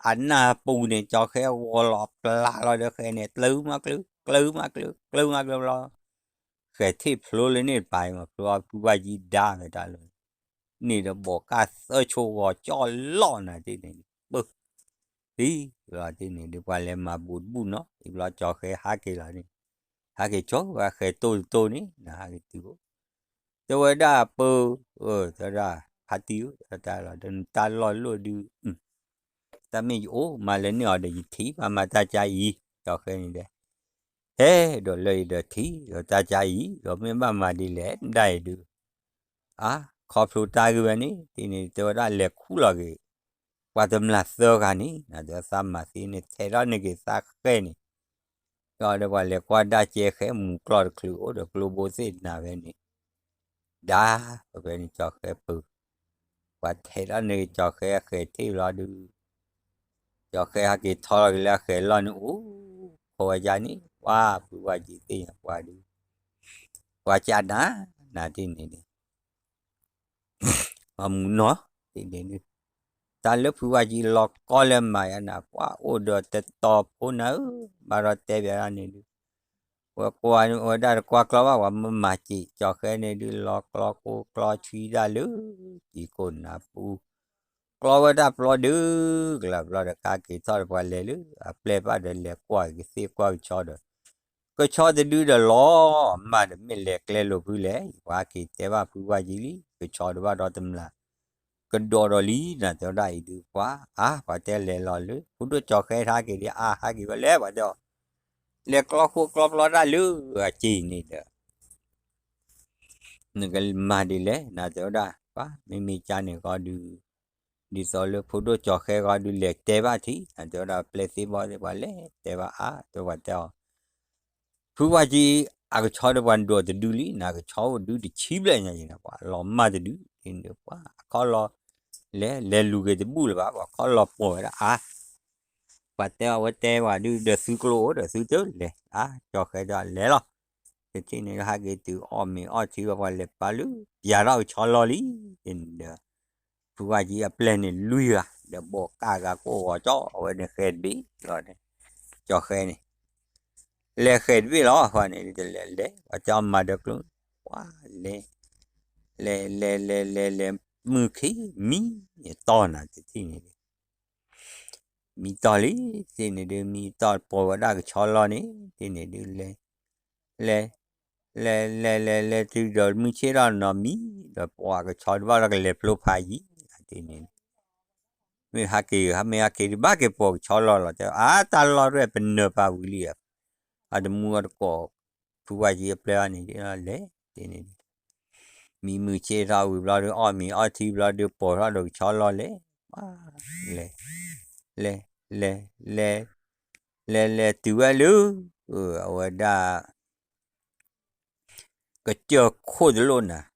အနၢ်ပူၤန့ၣ် ကၠီၤဃဲဂီၤလီၤပျၢ်လီၤဒီးဃဲၤန့ၣ် ကျၢမးကျၢ ကျၢမးကျၢ ကျၢမးကျၢဘျီ ဃဲၤထ့ၣ်ဖျိလၢန့ၣ်တပၤအံၤမး ဖျိအီၤဖုဘၣ်ယံဒါဝဲတၢ်လီၤ န့ၣ်ဒီးဘီးကၢ်သၢဆိဂီၤကၠီၣ်လီၢ်နၤတထံၣ်န့ၣ် ပၢၢ် သံလီၤတထံၣ်န့ၣ်ဒုး ပှၤလဲၤမၤဘူးတဘူၣ်နီၤ အံၤဘျီကၠီၤဃဲဟးက့ၤလီၤန့ၣ် ဟးက့ၤဆိဝဲဃဲၤတိၢ်တတိၢ်န့ၣ် နဟးက့ၤတုၤအိၣ် တဲဝဲဒၣ်ပၢၢ် တဲဝဲဒၣ် ဖါတံၢ်ဧၢ တၢ်လီၢ်လီၢ်ဒုး တၢ်မ့ၢ်ယအိၣ်မၤလၢန့ၢ်အီၤဒီးယထံၣ်ဘၣ်မၤတၢ်ကါအံၤ ကၠီၤဃဲန့ၣ်ဒီး ဟဲဒီးလၢအံၤဒီးထံၣ်ဒီးတၢ်ကါအံၤ ဒီးမ့ၢ်ဘၣ်မၤဒ်လဲၣ်ဒၣ်အံၤဒုး အါ ခီဖျိတၢ်ဂ့ၢ်ဝဲန့ၣ် တထံၣ်န့ၣ် တဲဝဲဒၣ်လဲၤခူၣ်လီၤက့ၤ ပှၤတမျၢ်သၢဂၤန့ၣ် နတဲသးမၤသ့န့ၣ် ထဲးထီၣ်န့ၢ်က့ၤသးဃဲန့ၣ် ဒီးဒီးပှၤလဲၤကွၢ်ဒၣ်ကဲဃဲမူၤကျီၢ်တချုးအိၣ်ဒီးကျိဘိသ့ၣ်နၤဝဲန့ၣ် ဒါ ပဖဲန့ၣ်ကၠီၤဃဲပၢၢ် ပှၤထဲးထီၣ်န့ၢ်ကၠီၤဃဲဃဲၤထ့ၣ်ဘျီဒုး ကၠီၤဃဲဟဲက့ၤထီၣ်လီၤက့ၤလၢအဃဲၤလီၢ်န့ၣ် အိၣ်ခိးဝဲယါန့ၣ် ပှၤဖုဝါကံသ့ၣ်ညါပှၤဒုး ပှၤကနၣ် နၤတထံၣ်န့ၣ်န့ၣ် ပှၤမူၤနီၤ တထံၣ်န့ၣ်ဒုး တၢ်လၢဖုဝါကံလီၤကီလၢမၤယါနၤ ပှၤအိၣ်ဒီးတတီၤဖိနၤဧၢ ဘၣ်ဒီးတဲဘၣ်ဒၣ်န့ၣ်ဒုး ဝဲကွၢ်ဝဲဒၣ်တကွၢ်ကျီဘၣ် ပှၤမၤစံး ကၠီၤဃဲန့ၣ်ဒုး လီၤကျီကိၢ်ကျီဆံဒၣ်လၢ စံကိၢ်နၢ်ပူၤ ကျီဝဲဒၣ်ပျီဒုး ကလၢ်ပျီဒီးကါက့ၤထီၣ်ဒီးပှၤလဲၤလၢ အပျဲၢ်ဘၣ်ဒီးလဲၤကွၢ်ကသ့ၣ်ကွၢ်ကဆီဒီး ကဆီတဒုဒီးလီၤ မၢ်ဒီးမ့ၢ်လဲၤကျဲလိာ်ဖုလဲၣ် ယပှၤက့ၤတဲဘၣ်ဖုဝါကံလံ ကဆီတဘၣ်ဒီးတမျၢ် ကဒီးဒီးလံ နၤတဲဝဲဒၣ်အံၤဒုး ပှၤ အါ ပှၤတဲလဲၤလီၤလၢ ဖိဒိၣ်ကၠီၤဃဲဟးက့ၤဒံး အါ ဟးက့ၤဝဲလဲၣ် ပှၤတဲအီၤ လဲၤကျီခိၣ်ကျီပျီတၢ်လၢအစ့ၢ်န့ၣ်ဒီး နကမၤဒ်လဲၣ် နၤတဲဝဲဒၣ် ပှၤ မ့မ့ၢ်ကါန့ၣ်ဂီၤဒုး ဒ်သိးလၢဖိဒိၣ်ကၠီၤဃဲဂီၤဒုး လဲၤတဲဘၣ်ထံး နၤတဲဝဲဒၣ် ပျဲၢ်သ့ၣ်ဘီသ့ၣ် ပှၤလဲၤတဲဘၣ်အါ တဲပှၤတဲအီၤ ဖုဝါကံ အကဆီဒီးပှၤဒိးတဒုလံ နၤကဆီအိၣ်ဒုးတဆံဘျဲၣ်ညါအံၤ ပှၤလီၤမၢ်တဒု တထံၣ်န့ၣ်ဒုး ပှၤအခီၣ်လီၤ လဲၤ လဲၤလူၤက့ၤတဘူၣ်လၢၤဘၣ် ပှၤခီၣ်လီၤပိာ်ဝဲဒၣ်အါ ပှၤတဲအဝဲတဲဝဲဒုး ဒီးသုကျိအိၣ်ဒီးသုတလဲၤ အါ ကၠီဃဲဒီးလဲၤလီၤ. တထံၣ်န့ၣ်ဒုး ဟးက့ၤတုၤအီၣ်မ့ၤအီထံဝဲ ပှၤလဲၤပာ်လၢ ပျးထီၣ်ကဆီလီၤလံ တန့ၣ်ဒီး ဖုဝါကံအပျဲၢ်န့ၣ်လွံၢ်ဂၤ ဒီးဘိးကၣ်ဂၤကိၣ်ဂီၤကၠီ အဝဲန့ၣ်ဃဲတဘ့ၣ်လီၤန့ၣ် ကၠီဃဲန့ၣ် လဲၤဃဲတဘ့ၣ်လီၤ ဃီန့ၣ် တလဲၤလဲၤ ပှၤတဲအီၤမၤဒီးကျိ ပှၤလဲၤ လဲၤ လဲၤ လဲၤ လဲၤ လဲၤ မုၢ်ခံ မံတီၢ်နၤ တထံၣ်န့ၣ်ဒုး မံတီၢ်လံ တထံၣ်န့ၣ်ဒုး မံတီၢ်ပိာ်ဝဲဒၣ်ကဆီလီၤန့ၣ် တထံၣ်န့ၣ်ဒုး လဲၤ လဲၤ လဲၤ လဲၤ လဲၤ လဲၤ တုၤဒီးမုၢ်ဆ့ၣ်ထီၣ်နီၤမံ ဒီးပှၤကဆီတဘၣ်ဒီးကလဲၤဖျိဖးယံၤ တထံၣ်န့ၣ် မ့ၢ်ဟးက့ၤ မ့ၢ်ဟးက့ၤဒုးဘၣ်က့ၤပိာ်ကဆီလီၤလီၤ တဲအါတၢ်လီၢ်ရဲၣ်ပနၢၤပာ်ဝံၤလံ အတမူအတကိး ဖုဝါကံအပျဲၢ်န့ၣ်ဒုးလဲၤ တထံၣ်န့ၣ်ဒုး မံမုၢ်ဆ့ၣ်ထီၣ်ဝံၤဘျီဒုး အီၣ်မ့ၤအီထံဘျီဒုး ပိာ်ထီၣ်ဒီးကဆီလီၤလဲၤ လဲၤ လဲၤ လဲၤ လဲၤ လဲၤ တုၤဝဲလၢ အဝဲဒၣ် ကစၢၢ်ခိၣ်တလိၣ်နၤ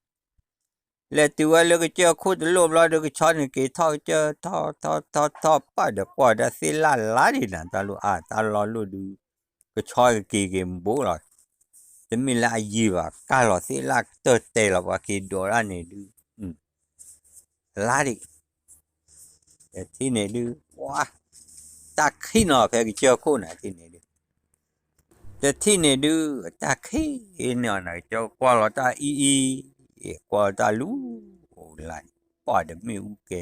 လဲၤတုၤဝဲလၢကစၢၢ်ခိၣ်တလိၣ်ဘျီဒုး ကဆီန့ၣ်က့ၤထီၣ်ကစၢၢ် ထီၣ် ထီၣ် ထီၣ် ထီၣ် ပာ်ဒီးကွၢ်ဝဲဒၣ်သ့ၣ်လၣ်လါဒံးနၤ တၢ်လိၣ်အါ တၢ်လီၢ်လိၣ်ဒုး ကဆီကက့ၤက့ၤဘိလီၤ တမ့ၢ်လၢအယံာ်ဘၣ် ကၢ်လီၤသ့ၣ်လၣ်ကတၢၢ်တဲာ်လီၤ ပှၤက့ၤဒိးဒၣ်န့ၣ်ဒုး လါဒံး တထံၣ်န့ၣ်ဒုး ပှၤ တၢ်ခံးနီၤဖဲကစၢၢ်ခိၣ်န့ၣ် တထံၣ်န့ၣ်ဒုး တထံၣ်န့ၣ်ဒုး တၢ်ခံးန့ၣ်အီၤနၤ ကစၢၢ်ကွၢ်လီၤတၢ်အံၤအံၤ ကွၢ်လီၤတၢ်လူၤ အိၣ်လါန့ၣ် ပှၤတမ့ၢ်အူကဲ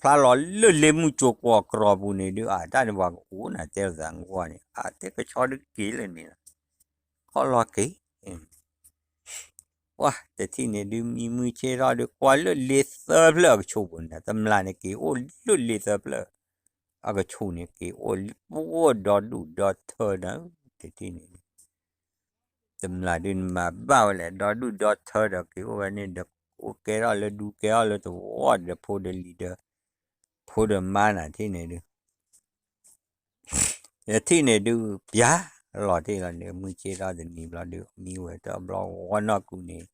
ဖျါလီၤလၢလ့မုၢ်ကၠိကွီၤကြီၤပူၤန့ၣ်ဒုး အတၢ်န့ၣ်ပှၤကအိၣ်နၤ တဲလိာ်သးကဝီၤန့ၣ် အတဲကဆီဒုးက့ၤလၢန့ၣ်လီၤ ခီၣ်လီၤက့ၤ ပှၤ တထံၣ်န့ၣ်ဒုး မံမုၢ်ဆ့ၣ်ထီၣ်ဒုး ကွၢ်လၢလ့သၢဖျၢၣ်အကဆူးပူၤန့ၣ် တမျၢ်န့ၣ်က့ၤအိၣ်လၢလ့သၢဖျၢၣ် အကဆူးန့ၣ်က့ၤအိၣ်လၢပှိၢ်ဒီဒူၣ်ဒီထၢနၤ တထံၣ်န့ၣ်ဒုး တမျၢ်ဒုးနမၤဘၣ်ဝဲလဲၣ် ဒီဒူၣ်ဒီထၢဒီးက့ၤအိၣ်ဝဲန့ၣ်ဒီး အိၣ်ကဲထီၣ်လၢဒူကဲထီၣ်လၢသဝီဒီးဖိဒီးလံၤဒီး ဖိဒီးမါနၤ တထံၣ်န့ၣ်ဒုး တထံၣ်န့ၣ်ဒုး ပျၢ်လီၤတ့ၢ်လီၤန့ၣ် မုၢ်ဆ့ၣ်ထီၣ်တနံၤဘျီဒုး မံဝဲတဘျီဂီၤနီၢ်ကူးန့ၣ်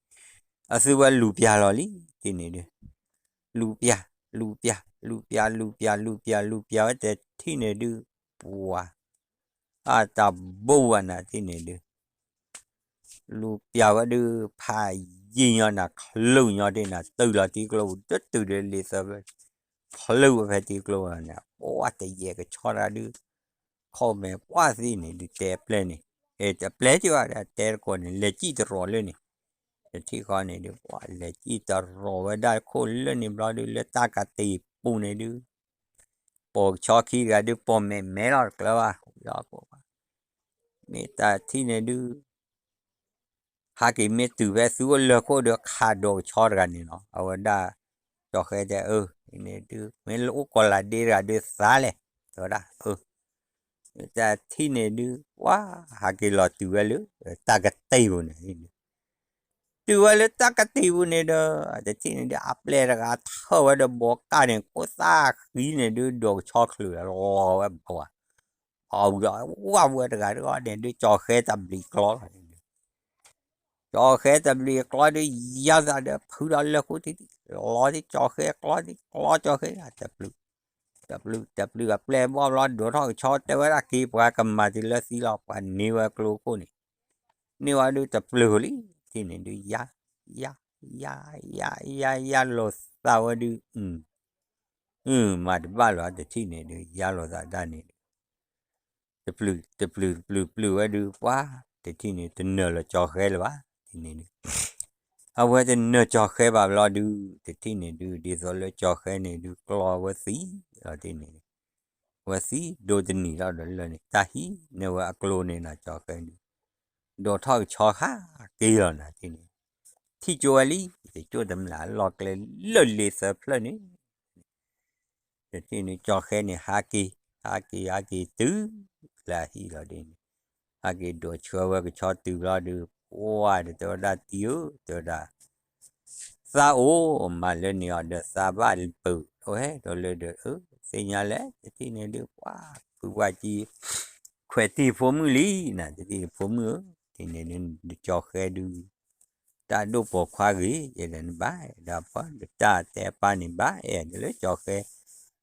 အသုဝဲလူၤပျၢ်လီၤလံ တထံၣ်န့ၣ်ဒုး လူၤပျၢ် လူၤပျၢ် လူၤပျၢ် လူၤပျၢ် လူၤပျၢ် လူၤပျၢ်ဝဲတထံၣ်န့ၣ်ဒုး ပှၤ အတၢ်ဘိဝဲနၤ တထံၣ်န့ၣ်ဒုး လူၤပျၢ်ဝဲဒုး ဖးယံာ်ညီနၤ ချုးညီတ့ၢ်နၤ တုၤလီၤထံကျိပူၤ တတုၤဒီးလ့သၢဖျၢၣ် ချုးဝဲဖဲထံကျိန့ၣ် ပှၤတယဲၢ်ကဆီတဂၤဒုး ခီၣ်မဲာ်ကွၢ်သ့န့ၣ်ဒုး တဲအပျဲၢ်န့ၣ် အပျဲၢ်က့ၤဝဲဒၣ်တဲတကိးန့ၣ် လဲၤစံၣ်တရီၤလၢန့ၣ် တထံၣ်ဃီန့ၣ်ဒုး ပှၤလဲၤစံၣ်တရီၤဝဲဒၣ်ခိၣ်လၢန့ၣ်ဘျီဒုး လၢတၢ်ကတ့ၢ်ပူၤန့ၣ်ဒုး ပိာ်ကဆီခံတဂၤဒုး ပိာ်မဲာ်မဲာ်လီၤတကျၢၤဘၣ် ယီၤကိးဘၣ် မ့ၢ်တၢ်ထံၣ်န့ၣ်ဒုး ဟးက့ၤမ့ၢ်တုၤဖဲသုအိၣ်လၢခိၣ်ဒီး ခးဒိးကဆီတဂၤန့ၣ်လီၤ. အဝဲဒၣ် ကၠီဃဲတဲ အၢ န့ၣ်ဒုး မ့ၢ်လၢအိၣ်ကီးလးဒ့တဂၤဒုးသါလဲၣ် တဲဝဲဒၣ် အၢ တၢ်ထံၣ်န့ၣ်ဒုး ပှၤ ဟးက့ၤလီၤတုၤဝဲလၢ တၢ်ကတ့ၢ်ပူၤန့ၣ် တုၤဝဲလၢတၢ်ကတ့ၢ်ပူၤန့ၣ်ဒီး တထံၣ်န့ၣ်ဒုး အပျဲၢ်တဂၤထၢၣ်ဝဲဒီးဘီကၢ်န့ၣ် ကိၢ်သၣ်ဃံန့ၣ်ဒုး ဒိးကဆီချုးလီၤဝဲဘၣ် အဝဲဒၣ်ဝဲတဂၤတဂၤန့ၣ်ဒုး ကၠီဃဲတဘျံးကျီလီၤန့ၣ်ဒုး ကၠီဃဲတဘျံးကျီဒုး ယါသးဒီးဖုဒီးလၢဃိထံထံ လီၤထံကၠီဃဲကျီထံကျီကၠီဃဲ တပျုး တပျုး တပျုးအပျဲၢ်ဘီဘျီ ဒိးထီၣ်ကဆီတဲဝဲဒၣ်က့ၤ ပှၤကမၤတုၤလၢသံလီၤ ပှၤန့ၢ်ဝဲကျိခိၣ်န့ၣ် န့ၢ်ဝဲဒုးတပျုးလံ ထံၣ်န့ၣ်ဒုး ယါ ယါ ယါ ယါ ယါလိာ်သးဝဲဒုး မၤတဘၣ်လၢၤ တထံၣ်န့ၣ်ဒုး ယါလိာ်သးဒၣ်န့ၣ်ဒုး တပျုး တပျုး တပျုး ပျုးဝဲဒုး ပှၤ တထံၣ်န့ၣ် တနၢၤလၢကၠီဃဲလၢၤဘၣ် ထံၣ်န့ၣ်ဒုး အဝဲတနၢၤကၠီဃဲဘၣ်ဘျီဒုး တထံၣ်န့ၣ်ဒုး ဒ်သိးလၢကၠီဃဲန့ၣ်ဒုး ကျီဝဲသံလီၤ ထံၣ်န့ၣ်ဒုး ဝဲသံဒိးတနံၤထီၣ်ဒီးလၢန့ၣ် တၢ်ဟံးန့ၢ်ဝဲအကျိန့ၣ်နီၤ ကၠီဃဲဒုး ဒိးထီၣ်ကဆီဟးက့ၤလီၤနၤ ထံၣ်န့ၣ် ထံၣ်ကၠိဝဲလံ တကၠိတမျၢ်လီၤကျဲလၢလ့သၢဖျၢၣ်န့ၣ် တထံၣ်န့ၣ် ကၠီဃဲန့ၣ် ဟးက့ၤ ဟးက့ၤ ဟးက့ၤတုၤလၢအဟံၣ်လီၤဒ်န့ၣ် ဟးက့ၤဒိးဆှၢဝဲကဆီတုၤဘျီဒုး ပှၤဒီးတဲဝဲဒၣ်တံၤဧၢ တဲဝဲဒၣ် သးအိၣ်မၤလၢန့ၣ်အီၤဒီးသးဘၣ်ပၢၢ် အိၣ်ဟဲဒီးလၢဒီး အၢ သ့ၣ်ညါလဲၣ် တထံၣ်န့ၣ်ဒုး ပှၤ ဖုပှၢ်ကံ ခွဲးတံၢ်ဖိမုၣ်လံနၤ တထံၣ်န့ၣ်ဖိမုၣ်ဧၢ ထံၣ်န့ၣ်ဒုး ကၠီဃဲဒုး တ တၢ်ဒိၣ်ပိာ်ခွါဂ့ၤ ယဲဒီးနဘၣ်အဲၣ်ဒီးပှၤ ဒီးတၢ်တဲအပၢ်န့ၣ် ဘၣ်အဲၣ်ဒိးလၢကၠီၤဃဲ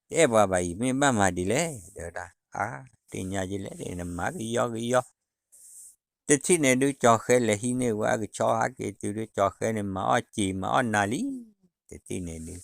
တအဲၣ်ပှၤဘၣ်အံၤ မ့ၢ်ဘၣ်မၤဒ်လဲၣ် ဒီးဝဲဒၣ် အါ သ့ၣ်ညါယလဲၣ် နမၤကယီကယီ တထံၣ်န့ၣ်ဒုး ကၠီၤဃဲလဲၤဟံးန့ၢ်ဝဲအကဆီ ဟးက့ၤတုၤဒုး ကၠီၤဃဲန့ၣ် မၤအီၣ်စံာ် မၤအီၣ်နၤလံ တထံၣ်န့ၣ်ဒုး